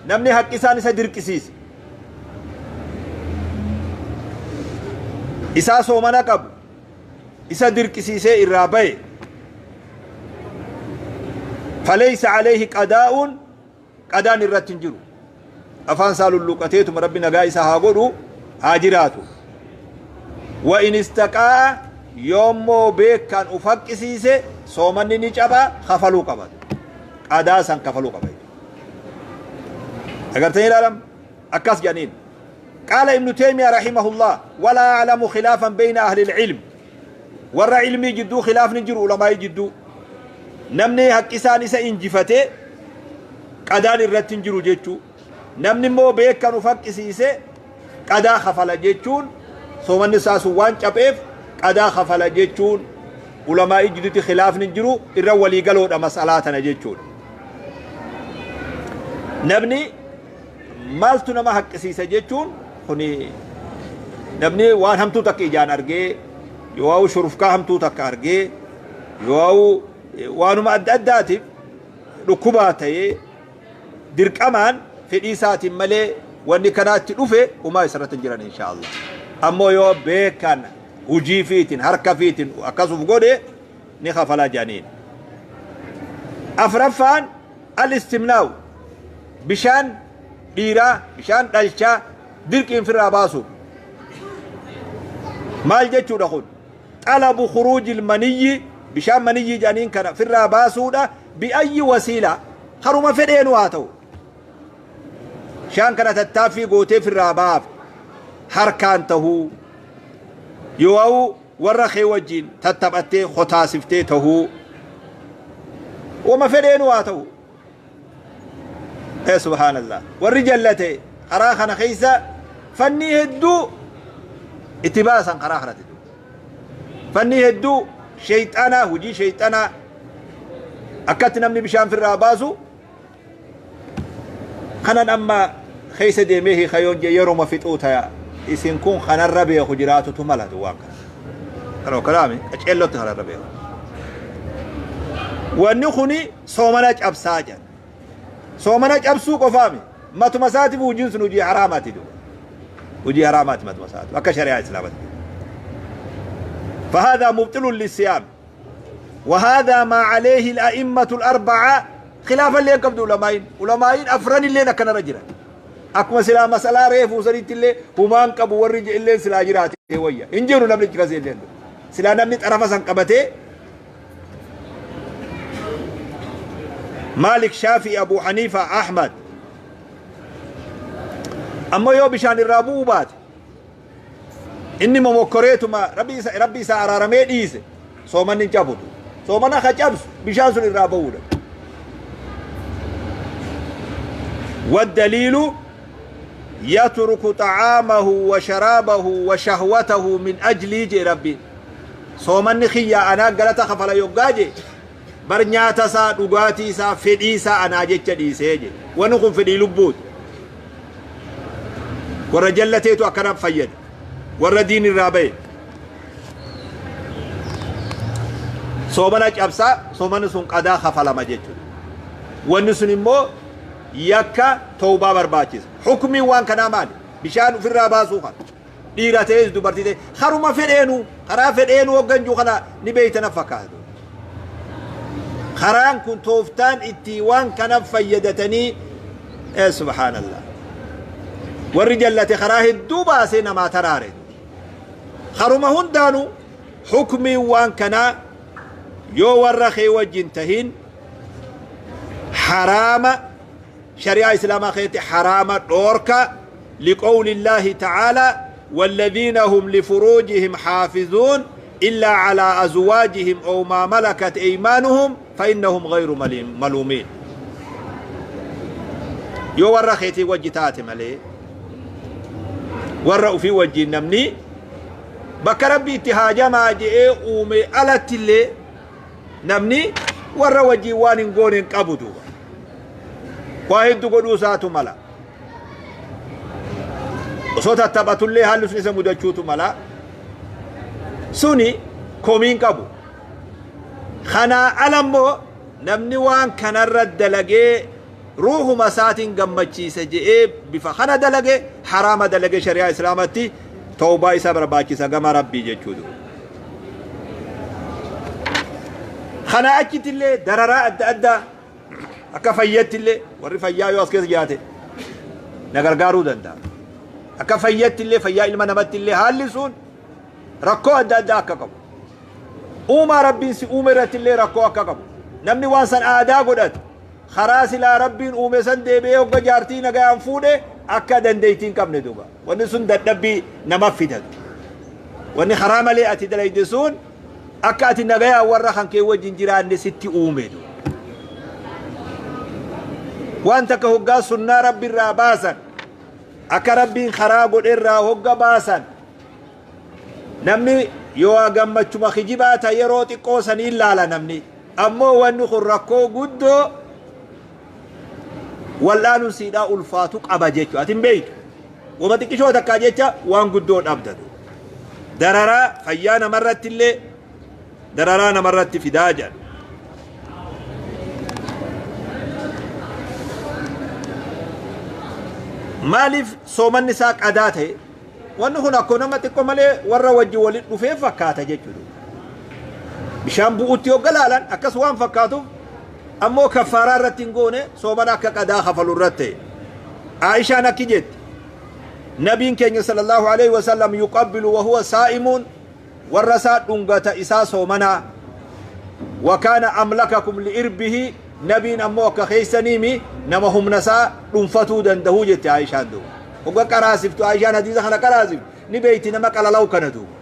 namni haqqisaan isa dirqisiise isaa soomana qabu isa dirqisiisee irraa baye falaysa alayhi qadaa'un qadaan irratti hin jiru afaan isaa lulluqateetuma rabbi nagaa isa haa godhu haa jiraatu wa in istaqaa'a yoommoo beekaan uf haqqisiise soomanni ni caba kafaluu qaba qadaa san kafaluu qaba agartanii ilaalam akkas jedhaniin. قال ابن تيمية رحمه الله ولا أعلم خلافا بين أهل العلم ور علمي جدو خلاف نجر علماء جدو نمني حق إسان إسا إنجفته قدان الرتن جرو جيتشو نمني مو بيكا نفق إسيسي قدا خفل جيتشون ثم النساس وان شابيف قدا خفل جيتشون علماء جدو خلاف نجرو الرولي قالوا مسألاتنا جيتشون نبني maaltu nama haqqisiisa jechuun kuni namni waan hamtuu takka ijaan argee yoo shurufkaa hamtuu takka argee yoo waanuma adda addaatiif dhukkubaa ta'ee dirqamaan fedhii isaatiin malee wanni kanaatti dhufe umaa isarratti hin jiran insha Allah. Ammoo yoo beekan hujii fiitiin harka fiitiin akkasuf godhe ni kafalaa jedhaniin. Afraffaan al-istimnaaw bishaan dhiiraa bishaan dhalchaa dirqiin firraa baasu maal jechuudha kun xalabu khuruujil maniyyi bishaan maniyyi jedhaniin kana firraa baasuudha bi'ayyi wasiila karuma fedheenu haa ta'u bishaan kana tattaaffii gootee firraa baaf harkaan tahuu yoo warra kee wajjiin tattaphattee kotaasiftee tahuu wama fedheenu haa ta'u ee subhaanallah warri jallate karaa kana keessa fannii hedduu itti baasan karaa kanatti fannii hedduu sheeyxanaa hujii sheeyxanaa akkatti namni bishaan firraa baasu kanan amma keessa deemee hiikayoon jee yeroma fixuu taya isin kun kanarra beeku jiraatutu malatu waan kana kanoo kalaami qaceellotti kanarra beeku wanni kuni soomana cabsaa jedha soomana cabsuu qofaami matuma isaatiif hojiin sun hojii haraamaati duuba hojii haraamaati matuma isaatiif akka shari'aa islaamatti. فهذا مبطل للصيام وهذا ما عليه الأئمة الأربعة خلافا لين قبض علماء علماء أفرن اللي كان رجلا أكما سلا مسألة ريف وسريت اللي همان قبو ورج اللي سلا جراتي ويا إنجيرو نبني كذي اللي سلا نبني طرف سن قبته مالك شافعي أبو حنيفة أحمد أما يو بشان الرابو بات إني ممكريتما ربي إسا أرارمي ديسه صومن نجابوتو صومن خجابس بشان سن الرابو والدليل يترك طعامه وشرابه وشهوته من أجل جي ربي صومن خيا أنا قلت خفلا يوغاجي bar nyaata isaa dhugaatii isaa fedhii isaa anaa jecha dhiisee jedhe wanni kun fedhii lubbuuti warra jallateetu akkana fayyada warra diin irraa bahe soomana cabsaa soomanni sun qadaa kafalama jechuudha wanni sun immoo yakka tawbaa barbaachisa hukumiin waan kanaa maali bishaan ofirraa baasuu kana dhiira ta'es dubartii ta'e haruma fedheenu karaa fedheenu hogganjuu kana ni beeytana fakkaatu karaan kun tooftaan itti waan kana fayyadatanii ee subhaanallah warri jallate karaa hedduu baasee namaa taraare karuma hundaanu hukumiin waan kanaa yoo warra kee wajjin tahin haraama shari'aa islaamaa keessatti haraama dhoorka liqawli illaahi ta'aalaa والذين هم لفروجهم حافظون إلا على أزواجهم أو ما ملكت أيمانهم فإنهم غير ملومين يو ورا خيتي وجتات ملي ورا في وجه نمني بكربي اتهاجما جئ أومي ألت اللي نمني ورا وجه وان قون قبضوا واحد قدو ساتو ملا صوت التبتل اللي هل سنسى مدچوتو ملا suni komiin qabu. Kanaa ala immoo namni waan kanarra dalagee ruuhuma isaatiin gammachiisa je'ee bifa kana dalage, haraama dalage, shari'aa islaamatti tawbaa isa barbaachisa gama rabbii jechuudha. Kanaa achitti illee dararaa adda addaa akka fayyatti illee, warri fayyaa yoo as keessa jiraate na gargaaruu danda'a. Akka fayyatti illee, fayyaa ilma namatti illee haalli sun rakkoo adda addaa akka qabu. Uumaa rabbiin si uume irratti illee rakkoo akka qabu. Namni waan san aadaa godhate karaa silaa rabbiin uume san deebi'ee hogga jaartii nagayaan fuudhe akka dandeettii hin qabne duuba. Wanni sun dadhabbii nama fidatu. Wanni karaa malee ati dalayde sun akka ati nagayaan warra kan kee wajjin jiraanne sitti uume duuba. Waan takka hoggaa sunnaa rabbi irraa baasan, akka rabbiin karaa godhe irraa hogga baasan, namni yoo gammachuma kijibaa ta yeroo xiqqoo sanii laala namni. Ammoo wanni kun rakkoo guddoo wal'aanuun siidhaa ulfaatu qaba jechuudha. Ati hin beektu. Wama xiqqishoo takkaa jecha waan guddoo dhabdatu. Dararaa fayyaa namarratti illee dararaa namarratti fidaa jedha. Maaliif soomanni isaa qadaa ta'e? Wanni kun akkoo nama xiqqoo malee warra wajji walitti dhufee fakkaata jechuudha. Bishaan bu'utti yoo laalan akkas waan fakkaatuuf, ammoo kaffaaraa irratti hin goone, soomana akka qadaa kafalu irratti ta'e. Aishaan akki jetti. Nabiin keenya sallallahu alaihi wasallam yuqabbilu wa huwa saa'imuun, warra isaa dhungata isaa soomanaa. Wa kaana amlakakum li'irbihi, nabiin ammoo akka keeysaniimi nama humna isaa dhunfatuu dandahuu jette Aishaan duuba. Hogga qaraasiftu Aishaan hadiisa kana qaraasiftu ni beeyti nama qalalaw kana duuba.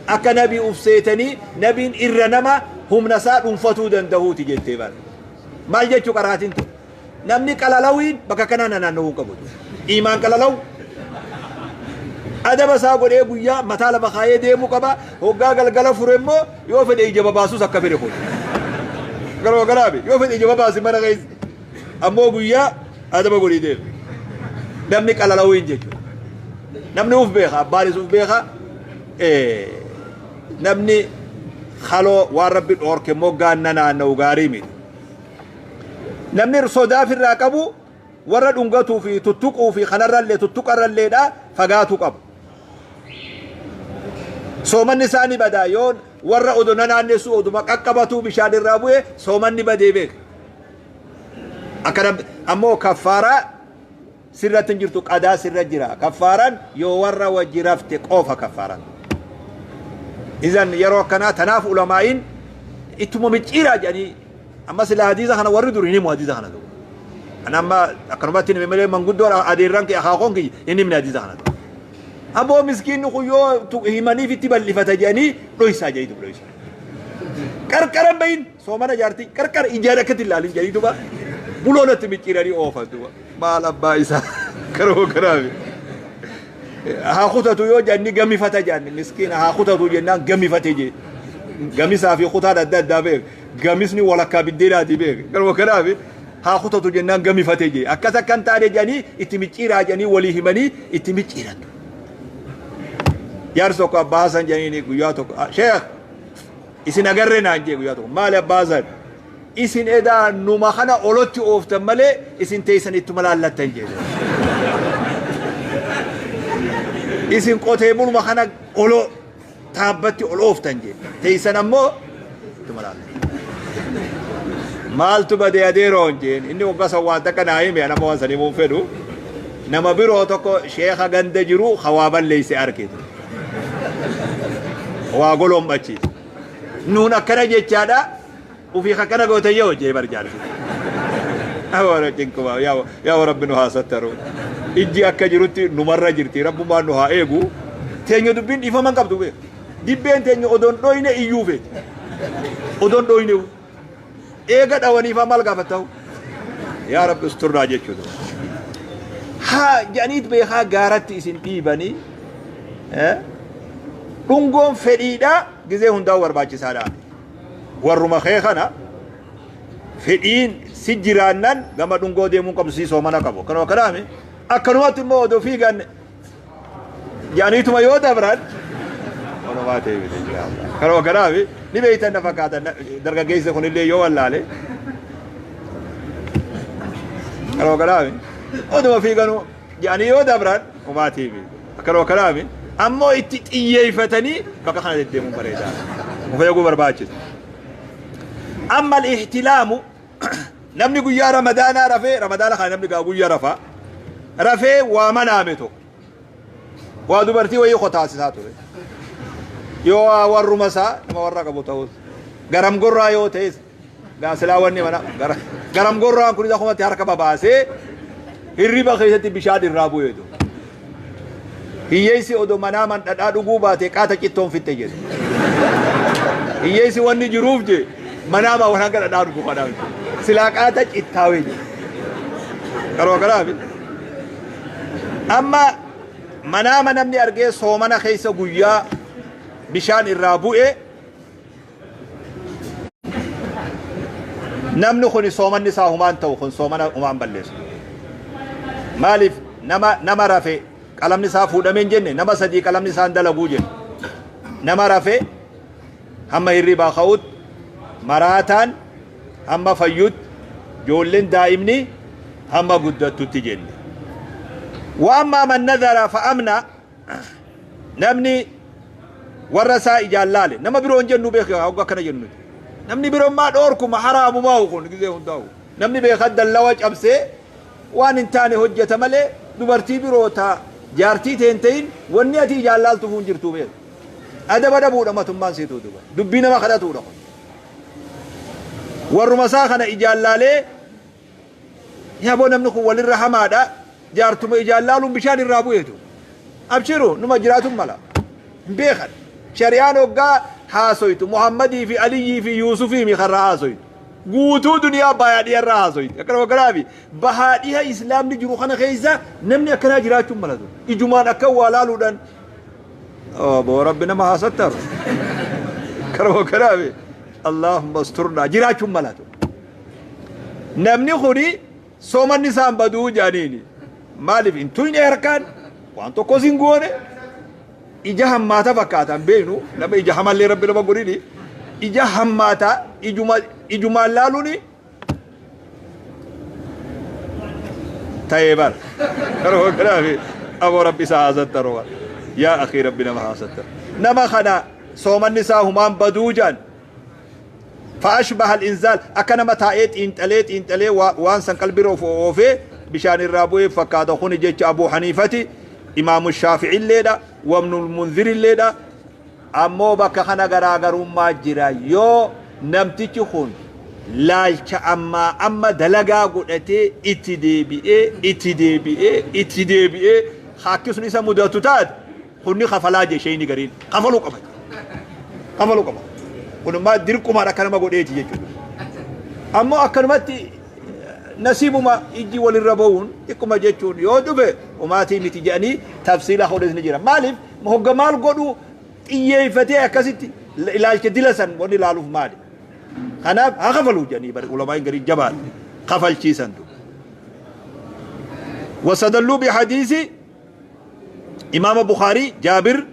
Akka nabii ufseetanii nabiin irra nama humna isaa dhunfatuu dandahuuti jettee bara. Maal jechuu qaraatiin tun? Namni qalalawiin bakka kanaa naanna'uu qabu. Iimaan qalalaw adaba isaa godhee guyyaa mataa lafa kaayee deemuu qaba. Hoggaa galgala fure immoo yoo fedhe ija babaasus akka fedhe kun. Garuu garaabe yoo fedhe ija babaasi mana keessa. Ammoo guyyaa adaba godhee deema. Namni qalalawiin jechuudha. Namni uf beeka, abbaanis uf beeka. Namni haloo waan rabbi dhoorke moggaan na naanna'u gaarii miti. Namni sodaa ofirraa qabu warra dhungatuu fi tuttuquu fi kanarrallee tuttuqarralleedha fagaatuu qabu. Soomanni isaa ni badaa yoo warra odoo na naannessu oduma qaqqabatuu bishaan irraa bu'e, soomanni badee beeka. Akkana ammoo kaffaaraa sirratti hin jirtu, qadaa sirra jira. Kaffaaraan yoo warra wajji rafte qofa kaffaaran. Izan yeroo akkanaa tanaaf ulamaa'iin ittuma micciiraa jedhanii, amma sila hadiisa kana warri dur hin himu hadiisa kana duuba. Ana amma akkanumatti hime malee manguddoon adeerran kee akaakoon kiyya hin himne hadiisa kana duuba. Aboo miskiinni kun yoo himaniif itti bal'ifata jedhanii dhoysaa jedhanii duuba dhoysaa. Qarqara bahin soomana jaartii qarqara ijaan akkatti ilaalin jedhanii duuba buloonatti micciiranii oofan duuba. Maal abbaa isaa karoo karaafi. Haa kutatu yoo jedhani gamifata jedhani, miskiina haa kutatu jennaan gamifate jee. Gamisaa fi kutaan adda addaa beek. Gamisni walakkaa biddeenaati beek. Garuu kanaafi haa kutatu jennaan gamifate jee. Akkas akkan taane jedhanii itti micciiraa jedhanii walii himanii itti micciiran. Jaarsi tokko Abbaa Hasan jedhanii guyyaa tokko, "Sheekh, isin agarree," naan jee guyyaa tokko. "Maali, Abbaa Hasan?" "Isin edaa numa kana olotti ooftan malee isin teessan ittuma laallattan," jedhe. "Isin qotee buluma kana olo taabbatti ol ooftan," jedhe. "Teessan ammoo ittuma laallattan." "Maaltu badee, adeeroon?" jeen. Inni waggaa san waan takka naa hime, anama waan san himuun fedhu. Nama biroo tokko sheeka ganda jiru hawaa balleeyse arkitu. Waa golombachiise. Nuun akkana jechaadha. Ufii akkana goote yoo jee bar jaarsi. Awwaara cinquma yaa rabbi nu haa sattaru. Ijji akka jirutti numarra jirti, rabbumaan nu haa eegu. Teenya dubbiin dhiifaman qabdu beeku. Dibbeen teenya odoon dhoyne iyyuu feeti. Odoon dhoyne eega dhawaniifaa maal gaafattahu? Yaa rabbi usturnaa jechuudha. Haa jedhaniit beekaa gaaratti isin dhiibanii dhungoon fedhiidha gizee hundaa'u barbaachisaadha. Warruma kee kana fedhiin si jiraannan gama dhungoo deemuun qabdu sii soomana qabu. Kanuma kanaami akkanumatti immoo odoo fiigan jedhaniituma yoo dabran Onumaa ta'e miti inshaallah. Kanuma kanaaf ni beektan na fakkaatan dargaggeessi kunillee yoo wallaale. Kanuma kanaaf oduma fiiganuu jedhanii yoo dabran homaa ta'e miti. Kanuma kanaaf ammoo itti xiyyeeffatanii bakka kana deddeemuun bareedaa. Of eeguu barbaachisa. Amma al-ihtilaamu namni guyyaa ramadaanaa rafee ramadaana kana namni gaa guyyaa rafaa rafee waa manaame tokko waa dubartii wayii kotaasisaa ture yoo waa warruma isaa nama warra qabu ta'us garam gorraa yoo ta'es gaa silaa wanni mana garam gorraan kunis akkumatti harka babaasee hirriba keessatti bishaan irraa bu'eetu hiyyeessi odoo manaa man dhadhaa dhuguu baate qaata cittoon fixxe jedhe hiyyeessi wanni jiruuf je manaa maa waan hanga dhadhaa dhugu kanaaf silaa qaata cittaawee jedhe karoo kanaaf amma manaama namni argee soomana keessa guyyaa bishaan irraa bu'e namni kun soomanni isaa humaan ta'u kun soomana humaan balleessu maaliif nama nama rafe qalamni isaa fuudhamee hin jenne nama sadii qalamni isaa hin dalaguu jenne nama rafe hamma hirribaa ka'utti maraataan hamma fayyutti ijoolleen daa'imni hamma guddattutti jenne. Wa ammaa man nadhara fa'amna namni warra isaa ijaan laale nama biroo hin jennu beeka hogga akkana jennu nuti. Namni biroo maa dhoorkuma haraamumaa kun gizee hundaa'u. Namni beeka dallawa cabsee waan hin taane hojjeta malee dubartii biroo taa jaartii ta'e hin ta'in wanni ati ijaan laaltuuf hin jirtu beeka. Adaba dhabuudha matummaan siituu duba. Dubbii nama kadhatuudha kun. Warruma isaa kana ijaan laalee yaboo namni kun walirra hamaadha jaartuma ijaan laaluun bishaan irraa bu'eetu. Abshiru numa jiraatun mala. Hin beekan. Shari'aan hoggaa haasoytu Muhammadii fi Aliyyii fi Yuusufii mi karraa haasoytu. Guutuu duniyaa bayaa dhiyarraa haasoytu. Akkana bakkanaafi bahaa dhiha islaamni jiru kana keessa namni akkanaa jiraachuun malatu. Ijumaan akka waa laaluudhaan boo rabbi nama haasattaru. Akkana bakkanaafi Allahumma asturnaa jiraachuun malatu. Namni kuni soomanni isaan baduu jedhaniini. Maaliif hin tuyne harkaan waan tokkos hin goone ija hammaata fakkaatan beeknu nama ija hamallee rabbi nama godhini ija hammaata ijuma ijumaan laaluuni ta'ee bar. Karoo kanaaf aboo rabbi isaa haasattaru yaa akii rabbi nama haasattaru. Nama kana soomanni isaa humaan baduu jedhan فأشبه الإنزال akka nama taa'ee xiinxalee xiinxalee waan san qalbiirra of oofee bishaan irraa bu'ee fakkaata kuni jecha Abuu Haniifati Imaamu Shaafi'illeedha Wabnul Munzirilleedha ammoo bakka kana garaagarummaa jira yoo namtichi kun laalcha ammaa amma dalagaa godhatee itti deebi'ee itti deebi'ee itti deebi'ee akki sun isa mudatu taate kunni kafalaa jee sheeyni gariin kafaluu qaba kafaluu qaba kunummaa dirqumaan akka nama godheeti jechuudha ammoo akkanumatti nasiibuma ijji walirra ba'uun xiqquma jechuun yoo dhufe umaatii miti jedhanii tafsiila hodhes ni jira maaliif hogga maal godhu xiyyeeffatee akkasitti ilaalcha dila san wanni ilaaluuf maali kanaaf haa kafaluu jedhanii bari ulamaan garii jabaan kafalchiisan du وستدلوا بحديث إمام بخاري جابر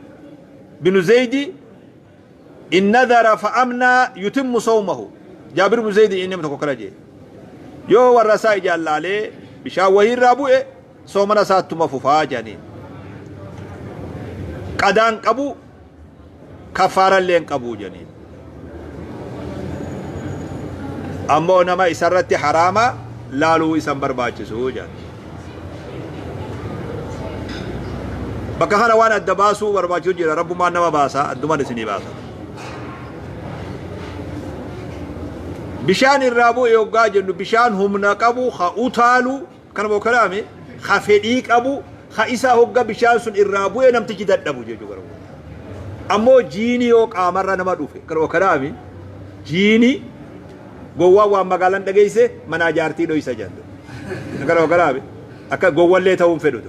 بن زيد إن نذر فأمنى يتم صومه جابر بن زيد إنما تكوكرا yoo warra isaa ijaan laalee bishaan wayii irraa bu'e soomana isaattuma fufaa jedhaniin qadaan qabu kafaarallee hin qabu jedhaniin ammoo nama isarratti haraama laaluu isan barbaachisu jedhan bakka kana waan adda baasuu barbaachisu jira rabbumaan nama baasa addumaan isinii baasa bishaan irraa bu'e yoggaa jennu bishaan humna qabu ha utaalu kana bokkalaame ha fedhii qabu ha isa hogga bishaan sun irraa bu'e namtichi dadhabu jechuu gara ammoo jiini yoo qaamarra nama dhufe kana bokkalaame jiini gowwaa waan magaalaan dhageesse manaa jaartii dhoysa jedhu kana bokkalaame akka gowwallee ta'uun fedhu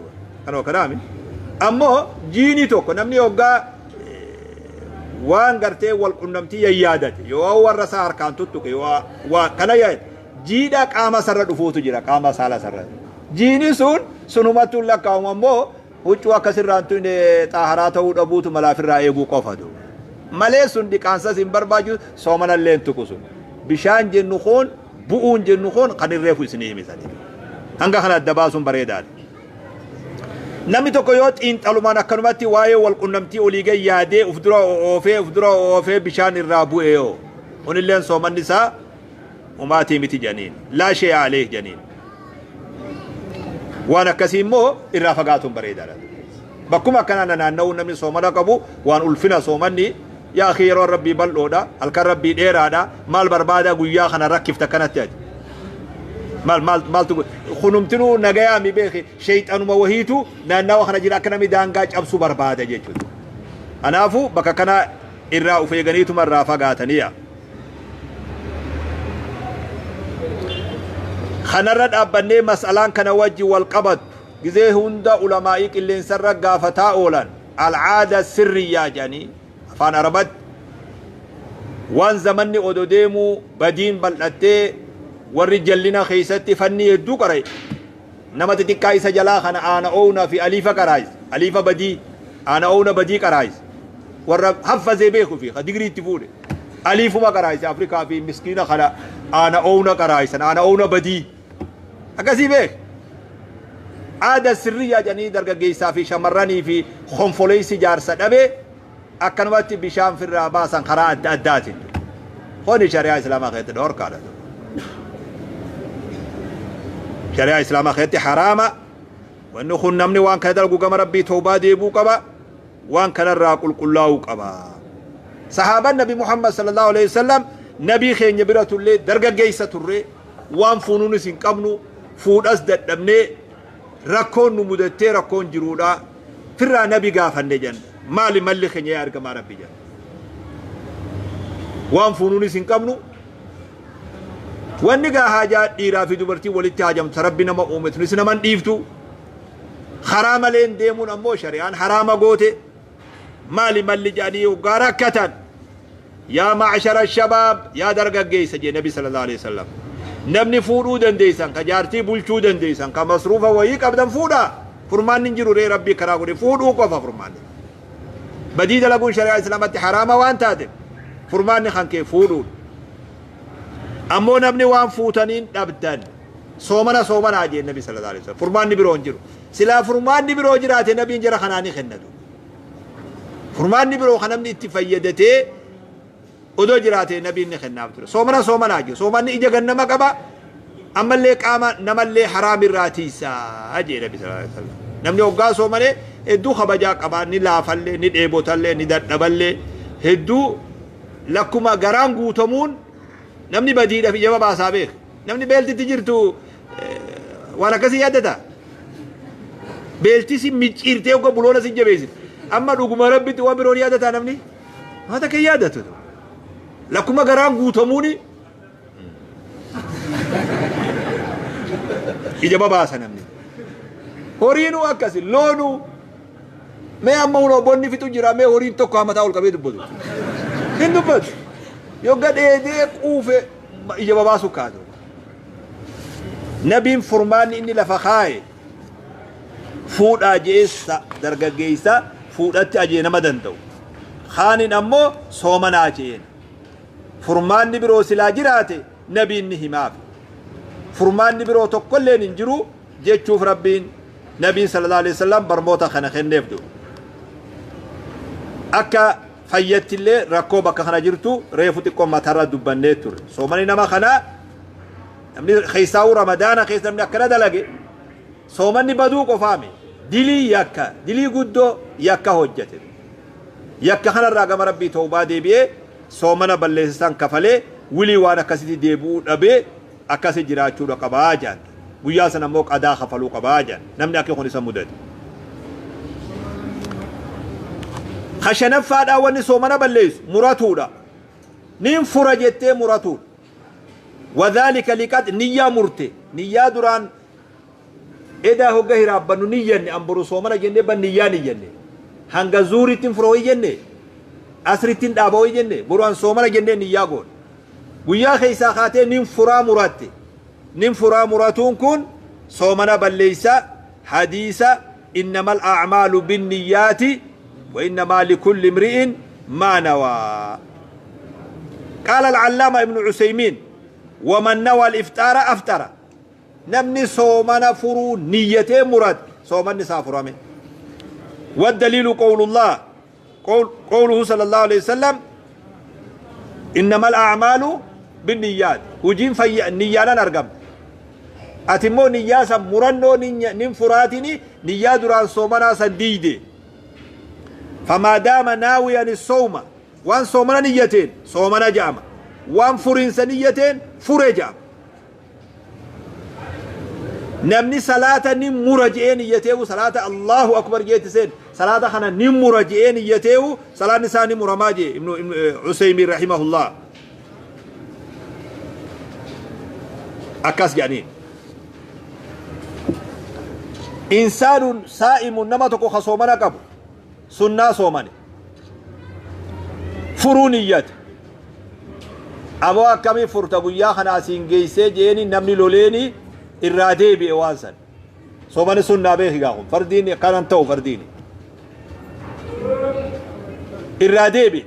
kana bokkalaame ammoo jiini tokko namni hoggaa waan gartee wal qunnamtii yayyaadate yoo warra isaa harkaan tuttuqe yoo waa kana yaade jiidha qaama sarra dhufuutu jira qaama saala sarra jiini sun sunumattuu lakkaa'amu ammoo huccuu akkasirraan tun xaaharaa ta'uu dhabuutu malaafirraa eeguu qofatu. Malee sun dhiqaansas hin barbaachisu, soomanallee hin tuqu sun. Bishaan jennu kun, bu'uun jennu kun kan hin reefu isinii himisanii. Hanga kana adda baasuun bareedaadha. Namni tokko yoo xiinxalumaan akkanumatti waa'ee walqunnamtii olii gad yaadee uf dura oofee uf dura oofee bishaan irraa bu'e yoo kunilleen soomanni isaa umaatii miti janiin, laa shay'a aleeh janiin. Waan akkasii immoo irraa fagaatuun bareedaadha. Bakkuma akkanaa nanaanna'uun namni soomana qabu waan ulfina soomanni. Yaa akii, yeroon Rabbii bal'oodha, halkan Rabbii dheeraadha, maal barbaada guyyaa kana rakkifta akkanatti ati? Maal maal maaltu kunumtinuu nagayaa mi beeki, sheeyxanuma wahiitu naannawa kana jira, akka namni daangaa cabsu barbaada jechuudha. Kanaafuu bakka kana irraa of eeganiituma irraa fagaataniya. Kanarra dhaabbannee mas'alaan kana wajji wal qabattu gizee hunda ulamaa'ii qilleensarra gaafataa oolan, al'aada sirriyyaa jedhanii afaan Arabatti, waan zamanni odo deemuu badiin bal'attee warri jallina keessatti fannii hedduu qara'e, nama xixiqqaa isa jalaa kana aana oowna fi aliifa qaraayis, aliifa badii, aana oowna badii qaraayis, warra haffazee beeku fi ka digrii itti fuudhe aliifuma qaraayise. Afrikaa fi miskiina kana aana oowna qaraayisan, aana oowna badii akkasii beek. Aada sirriyyaa jedhanii dargaggeessaa fi shamarranii fi konfoleessi jaarsa dhabe akkanumatti bishaan firraa baasan karaa adda addaatiin. Kuni shari'aa Islaamaa keessatti dhorkaadha. Shari'aa Islaamaa keessatti haraama. Wanni kun namni waan kana dalagu gama Rabbii tawbaa deebuu qaba. Waan kanarraa qulqullaa'uu qaba. Sahaabaan Nabi Muhammad sallallahu alaihi wasallam nabii keenya bira turre, dargaggeessa turre, waan fuunuunis hin qabnu, fuudhas dadhabnee, rakkoon nu mudattee, rakkoon jiruudha. Firraa nabi gaafanne jenna. Maali malli keenya yaa ergamaa Rabbi jenna. Waan fuunuunis hin qabnu. Wanni gaa haajaa dhiiraa fi dubartii walitti haajamtu Rabbi nama uume tunis nama hin dhiiftu. Karaa maleen deemuun ammoo shari'aan haraama goote. Maali malli jedhanii hoggaa rakkatan, yaa ma'ashara shabaab, yaa dargaggeessa jee Nabi sallallahu alaihi wasallam. Namni fuudhuu dandeessan, ka jaartii bulchuu dandeessan, ka masruufa wayii qabdan fuudhaa. Furmaanni hin jiru ree, Rabbii karaa godhe fuudhuu qofa furmaanni. Badii dalaguun shari'aa Islaamatti haraama waan taateef furmaanni kan kee fuudhuudha. Ammoo namni waan fuutaniin dhabdan soomana soomanaa jee Nabi sallallahu alaihi wasallam. Furmaanni biroo hin jiru. Silaa furmaanni biroo jiraate Nabiin jara kanaa ni kennatu. Furmaanni biroo kan namni itti fayyadatee odoo jiraate Nabiin ni kennaaf ture. Soomana soomanaa jee. Soomanni ija gannama qaba. Ammallee qaama namallee haraam irraa tiisaa jee Nabi sallallahu alaihi wasallam. Namni hoggaa soomane hedduu kabajaa qaba. Ni laafallee, ni dheebotallee, ni dadhaballee, hedduu lakkuma garaan guutamuun namni badiidhaaf ija babaasaa beeka. Namni beeltitti jirtu waan akkasii yaaddata. Beelti si micciirtee hogga buloona si jabeessite. Amma dhuguma Rabbitti waan biroon yaadataa namni? Waan takka hin yaadatu. Lakkuma garaan guutamuuni ija babaasa namni. Horiinuu akkasi, loonuu. Mee amma hunoo bonni fixu jira, mee horiin tokko haa mataa ol qabee dubbatu. Hin dubbatu. Yogga dheedee quufe ija babaasu kaatu. Nabiin furmaanni inni lafa kaaye fuudhaa jeessa dargaggeessa fuudhatti ajee nama danda'u. Kaanin ammoo soomanaa jeen. Furmaanni biroo silaa jiraate nabiin ni himaaf. Furmaanni biroo tokkolleen hin jiru jechuuf Rabbiin nabiin sallallahu alaihi wasallam barmoota kana kenneef du. Akka fayyattillee rakkoo bakka kana jirtu reefu xiqqoo matarra dubbannee ture. Soomani nama kanaa, namni keessaa'uu Ramadaana keessa namni akkana dalage, soomanni baduu qofaami. Dilii yakka, dilii guddoo yakka hojjete. Yakka kanarraa gama Rabbii tawbaa deebi'ee soomana balleessisan kafalee wilii waan akkasitti deebi'uu dhabee akkasi jiraachuudha qabaa jedhan. Guyyaa sana immoo qadaa kafaluu qabaa jedhan. Namni akki kun isa mudate. Ka shanaffaadhaa wanni soomana balleessu muratuudha. Nin fura jettee muratuudha. Wadhaalika liqad niyyaa murte. Niyyaa duraan edaa hogga hiraabbannu niyyanne, an boru soomana jennee ban niyyaa niyyanne. Hanga zuurittin fura wayi jenne, asrittin dhaaba wayi jenne, boru an soomana jennee niyyaa goone. Guyyaa keessaa kaatee nin furaa muratte. Nin furaa muratuun kun soomana balleessa. Hadiisa innamal a'maalu binniyyaati wa innamaa likulli imri'in ما نوى. قال العلامة ابن عثيمين ومن نوى الإفطار أفطر. نمني صومنا فرو نيته مراد صومني سافرامي. والدليل قول الله قوله صلى الله عليه وسلم إنما الأعمال بالنيات. وجين في نيانا نرقم أتمو نياسا مرنو ننفراتني نيا دران صومنا سديدي. فما دام ناويا الصوم وان صومنا نيتين صومنا جامع وان فرين سنيتين فري جامع. نمني صلاة نمرجئين يتيو صلاة الله أكبر جيتسين صلاة خنا نمرجئين يتيو صلاة نساني مرماجي. ابن عثيمين رحمه الله أكاس يعني إنسان سائم نما تكو خصومنا قبل سنة صومني فرونيات أبو أكمي فرتقو يا خنا سينجيسي جيني نمني لوليني إرادي بإوانسان صومني سنة بيخي قاهم فرديني كان تو فرديني إرادي بي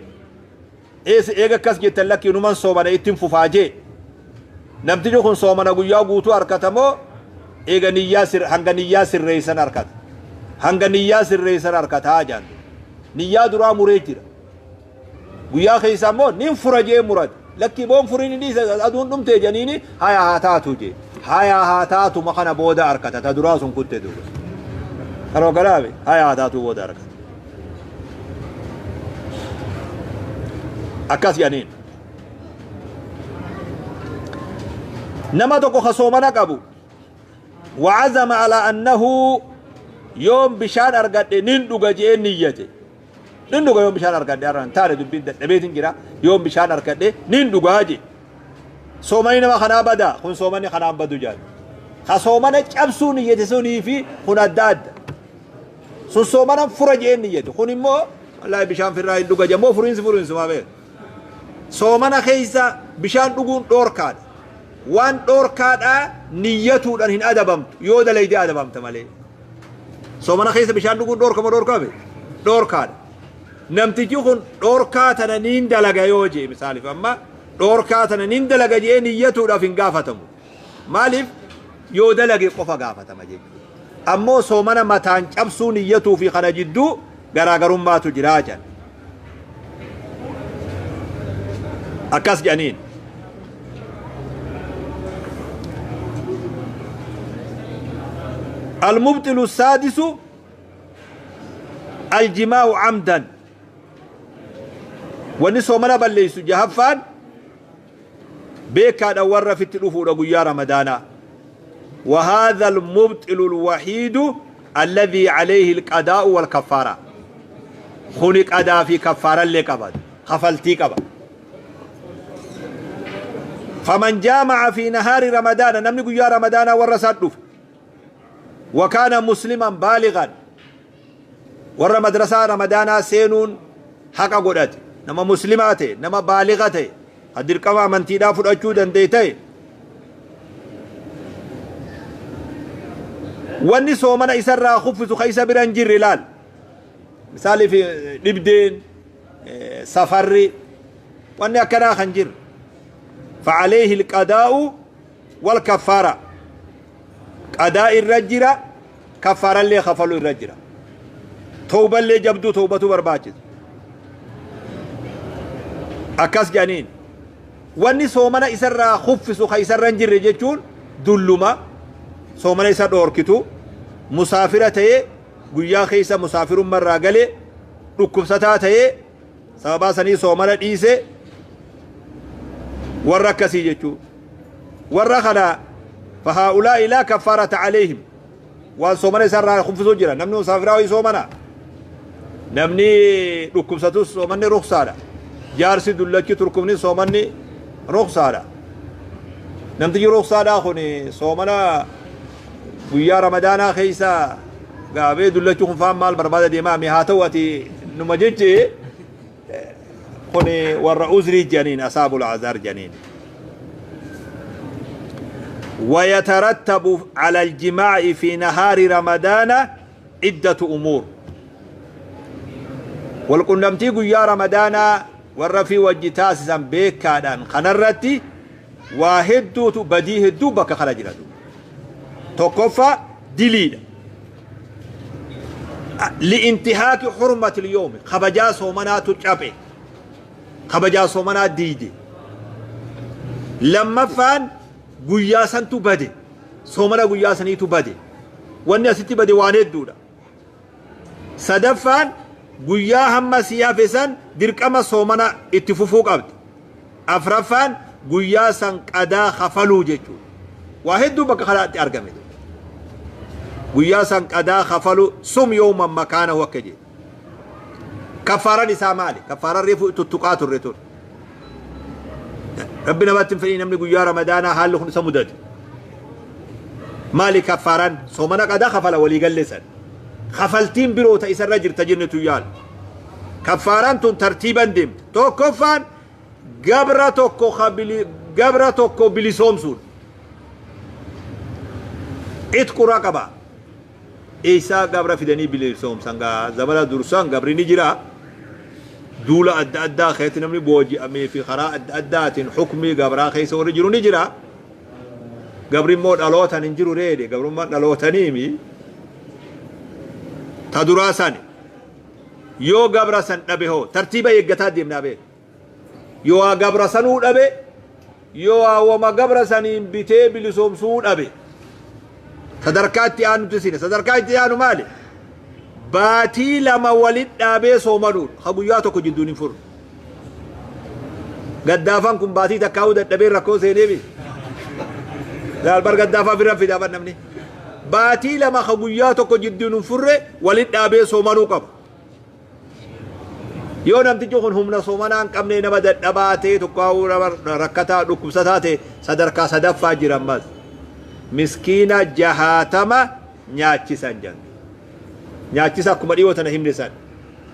إيس إيغا كاس جيتلكي نمان صومني إتم ففاجي نمتجو خن صومنا قويا قوتو أركتمو إيغا نياسر هنغا نياسر ريسان أركت هنغا نياسر ريسان أركت هاجان نيا درا مريجر قويا خيسامو نين فرجي مراد لكي بون فريني دي أدون نمتي جنيني هيا هاتاتو جي هيا هاتاتو مخنا بودا أركت تدراسون كنت دوس أنا كلامي هيا هاتاتو بودا أركت أكاس جنين نما تكو خصومنا قبو وعزم على أنه يوم بشان أرقد نندوغ جئ نيته نندوغ يوم بشان أرقد أران تاري دبين دبيتين جرا يوم بشان أرقد نندوغ جئ صومني نما خنا بدا خن صومني خنا بدو جاد خصومنا جبسو نيته سوني في خن الداد سو صومنا فرج نيته خن مو والله بشان في الراي دوغ جمو فرينس فرينس ما بين صومنا خيسا بشان دوغون دوركاد وان دوركادا نيتودان هن ادبمت يو دليدي ادبمت مالي صومنا خيسا بشان دوغون دوركما دوركابي دوركاد نمتجي خن دوركاتنا نين دلغا يوجي مثالي فما دوركاتنا نين دلغا جي نيتوداف هن غافتمو مالف يو دلغي قفا غافتما جي امو صومنا متان چبسو نيتو في خنا جدو غراغرماتو جراجا اكاس جانين المبطل السادس الجماع عمدا ونسو منا بليس جهفان بيكا دور في التلفو يا رمضان. وهذا المبطل الوحيد الذي عليه القضاء والكفارة خنق أدا في كفارة اللي قبض خفلتي قبض. فمن جامع في نهار رمضان نمني يا رمضان ورسات وكان مسلما بالغا ور مدرسة رمضان سينون حق قدرت نما مسلمات نما بالغته قدر كما من تيدا فرأچو دنديته واني صومنا إسرا خفز خيسا برانجر لال مثالي في لبدين سفري واني أكنا خنجر فعليه القضاء والكفارة قضاء الرجرة كفارة اللي خفلوا الرجرة توبة اللي جبدو توبة برباجز أكاس جانين واني صومنا إسرا خفسو خيسر رنجر جيتون دلما صومنا إسر دوركتو مسافرة قويا خيسا مسافر مرة قلي ركب ستاتي سببا سني صومنا إيسي وركسي جيتو ورخنا فهؤلاء لا كفارة عليهم وان صومنا إسر خفسو جرا نمني مسافرة صومنا نمني ركب ستو صومني رخصارة جارسي دلتي تركبني صومني رخصارة نمتجي رخصارة خوني صومنا ويا رمضان خيسا قابي دلتي خون فام مال بربادة ديما مهاتواتي نمجيجي خوني والرؤوزري جنين أصاب العذار جنين. ويترتب على الجماع في نهار رمضان عدة أمور. Walqunnamtii guyyaa Ramadaanaa warra fi wajji taasisan beekaadhaan kanarratti waa hedduutu, badii hedduu bakka kana jira. Tokkoffaa diliidha. Li'intihaaki hurmatil yoomi, kabajaa soomanaatu caphe, kabajaa soomanaa diide. Lammaffaan guyyaa santu bade, soomana guyyaa saniitu bade. Wanni asitti bade waan hedduudha. Sadaffaan guyyaa hamma si hafe san dirqama soomana itti fufuu qabdi. Afraffaan guyyaa san qadaa kafaluu jechuudha. Waa hedduu bakka kanaatti argame. Guyyaa san qadaa kafalu, sum yooman makaanahu akka jedhe. Kaffaaran isaa maali? Kaffaaran reefu tuttuqaa turre ture. Rabbi namatti hin fedhii namni guyyaa Ramadaanaa haalli kun isa mudate. Maali kaffaaran? Soomana qadaa kafala walii galle san. Kafaltiin biroo ta isarra jirta jennetu yaala. Kaffaaran tun tartiiban deemte. Tokkoffaan gabra tokko bilisoomsuudha. Itqu raqaba. Eessaa gabra fidanii bilisoomsan gaa? Zamana dursan gabri ni jira. Duula adda addaa keessatti namni booji'amee fi karaa adda addaatiin hukmii gabraa keessa warri jiru ni jira. Gabri immoo dhalootan hin jiru reede, gabrummaan dhalootaniimi. Ta duraa sani. Yoo gabra san dhabe hoo, tartiiba eeggataa deemnaa beeku. Yoo waa gabra sanuu dhabe, yoo waa wama gabra saniin bitee bilisoomsuu dhabe, sadarkaa itti aanutti sine. Sadarkaa itti aanu maali? Baatii 2 walit dhaabee soomanuudha. Ka guyyaa tokko jidduun hin furre. Gaddaafaan kun baatii takkaa'uu dadhabee rakkoo seeneemi. Laal bar gaddaafaa bira fidaa bar namni. Baatii 2 ka guyyaa tokko jidduun hin furre walit dhaabee soomanuu qaba. Yoo namtichi kun humna soomanaa hin qabne, nama dadhabaa ta'e, tokko nama rakkataa dhukkubsataa ta'e, sadarkaa sadaffaa jira ammas. Miskiina 60 nyaachisan jedhan. Nyaachisa akkuma dhiyoo tana himne san.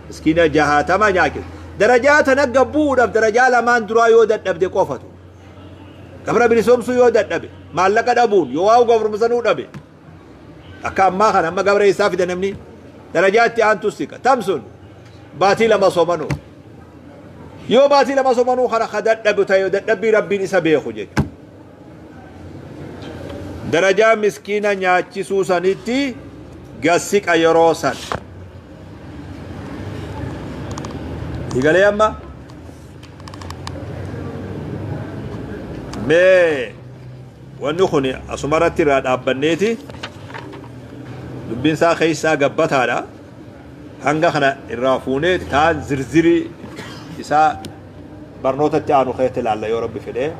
Miskiina 60 nyaachisa. Darajaa tana gabbuudhaaf darajaa lamaan duraa yoo dadhabde qofatu. Gabra bilisoomsuu yoo dadhabe, maallaqa dhabuun yoo waa gabrumsanuu dhabe. Akka ammaa kana amma gabra eessaa fida namni? Darajaa itti aantu siqa. Tamsun baatii 2 soomanuu. Yoo baatii 2 soomanuu kana ka dadhabu ta'e, dadhabbii Rabbiin isa beeku jechuudha. Darajaa miskiina nyaachisuu sanitti gassiqa yeroo san. Igalee amma? Mee wanni kun asumarratti irraa dhaabbanneeti, dubbiin isaa keessaa gabbataadha. Hanga kana irraa fuunee taan zirzirii isaa barnootatti aanu keessatti ilaalla yoo Rabbi fedhee.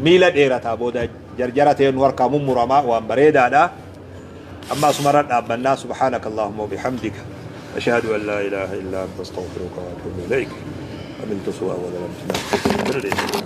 Miila dheerataa booda jarjara ta'ee nu harkaa mummuramaa waan bareedaadha. Amma asumarra dhaabbannaa. Subhaanaka Allahumma wa bihamdika. Ashhadu an laa ilaaha illa anta, astaghfiruka wa atuubu ilayk. Amiltu su'a wa zalamtu nafsi.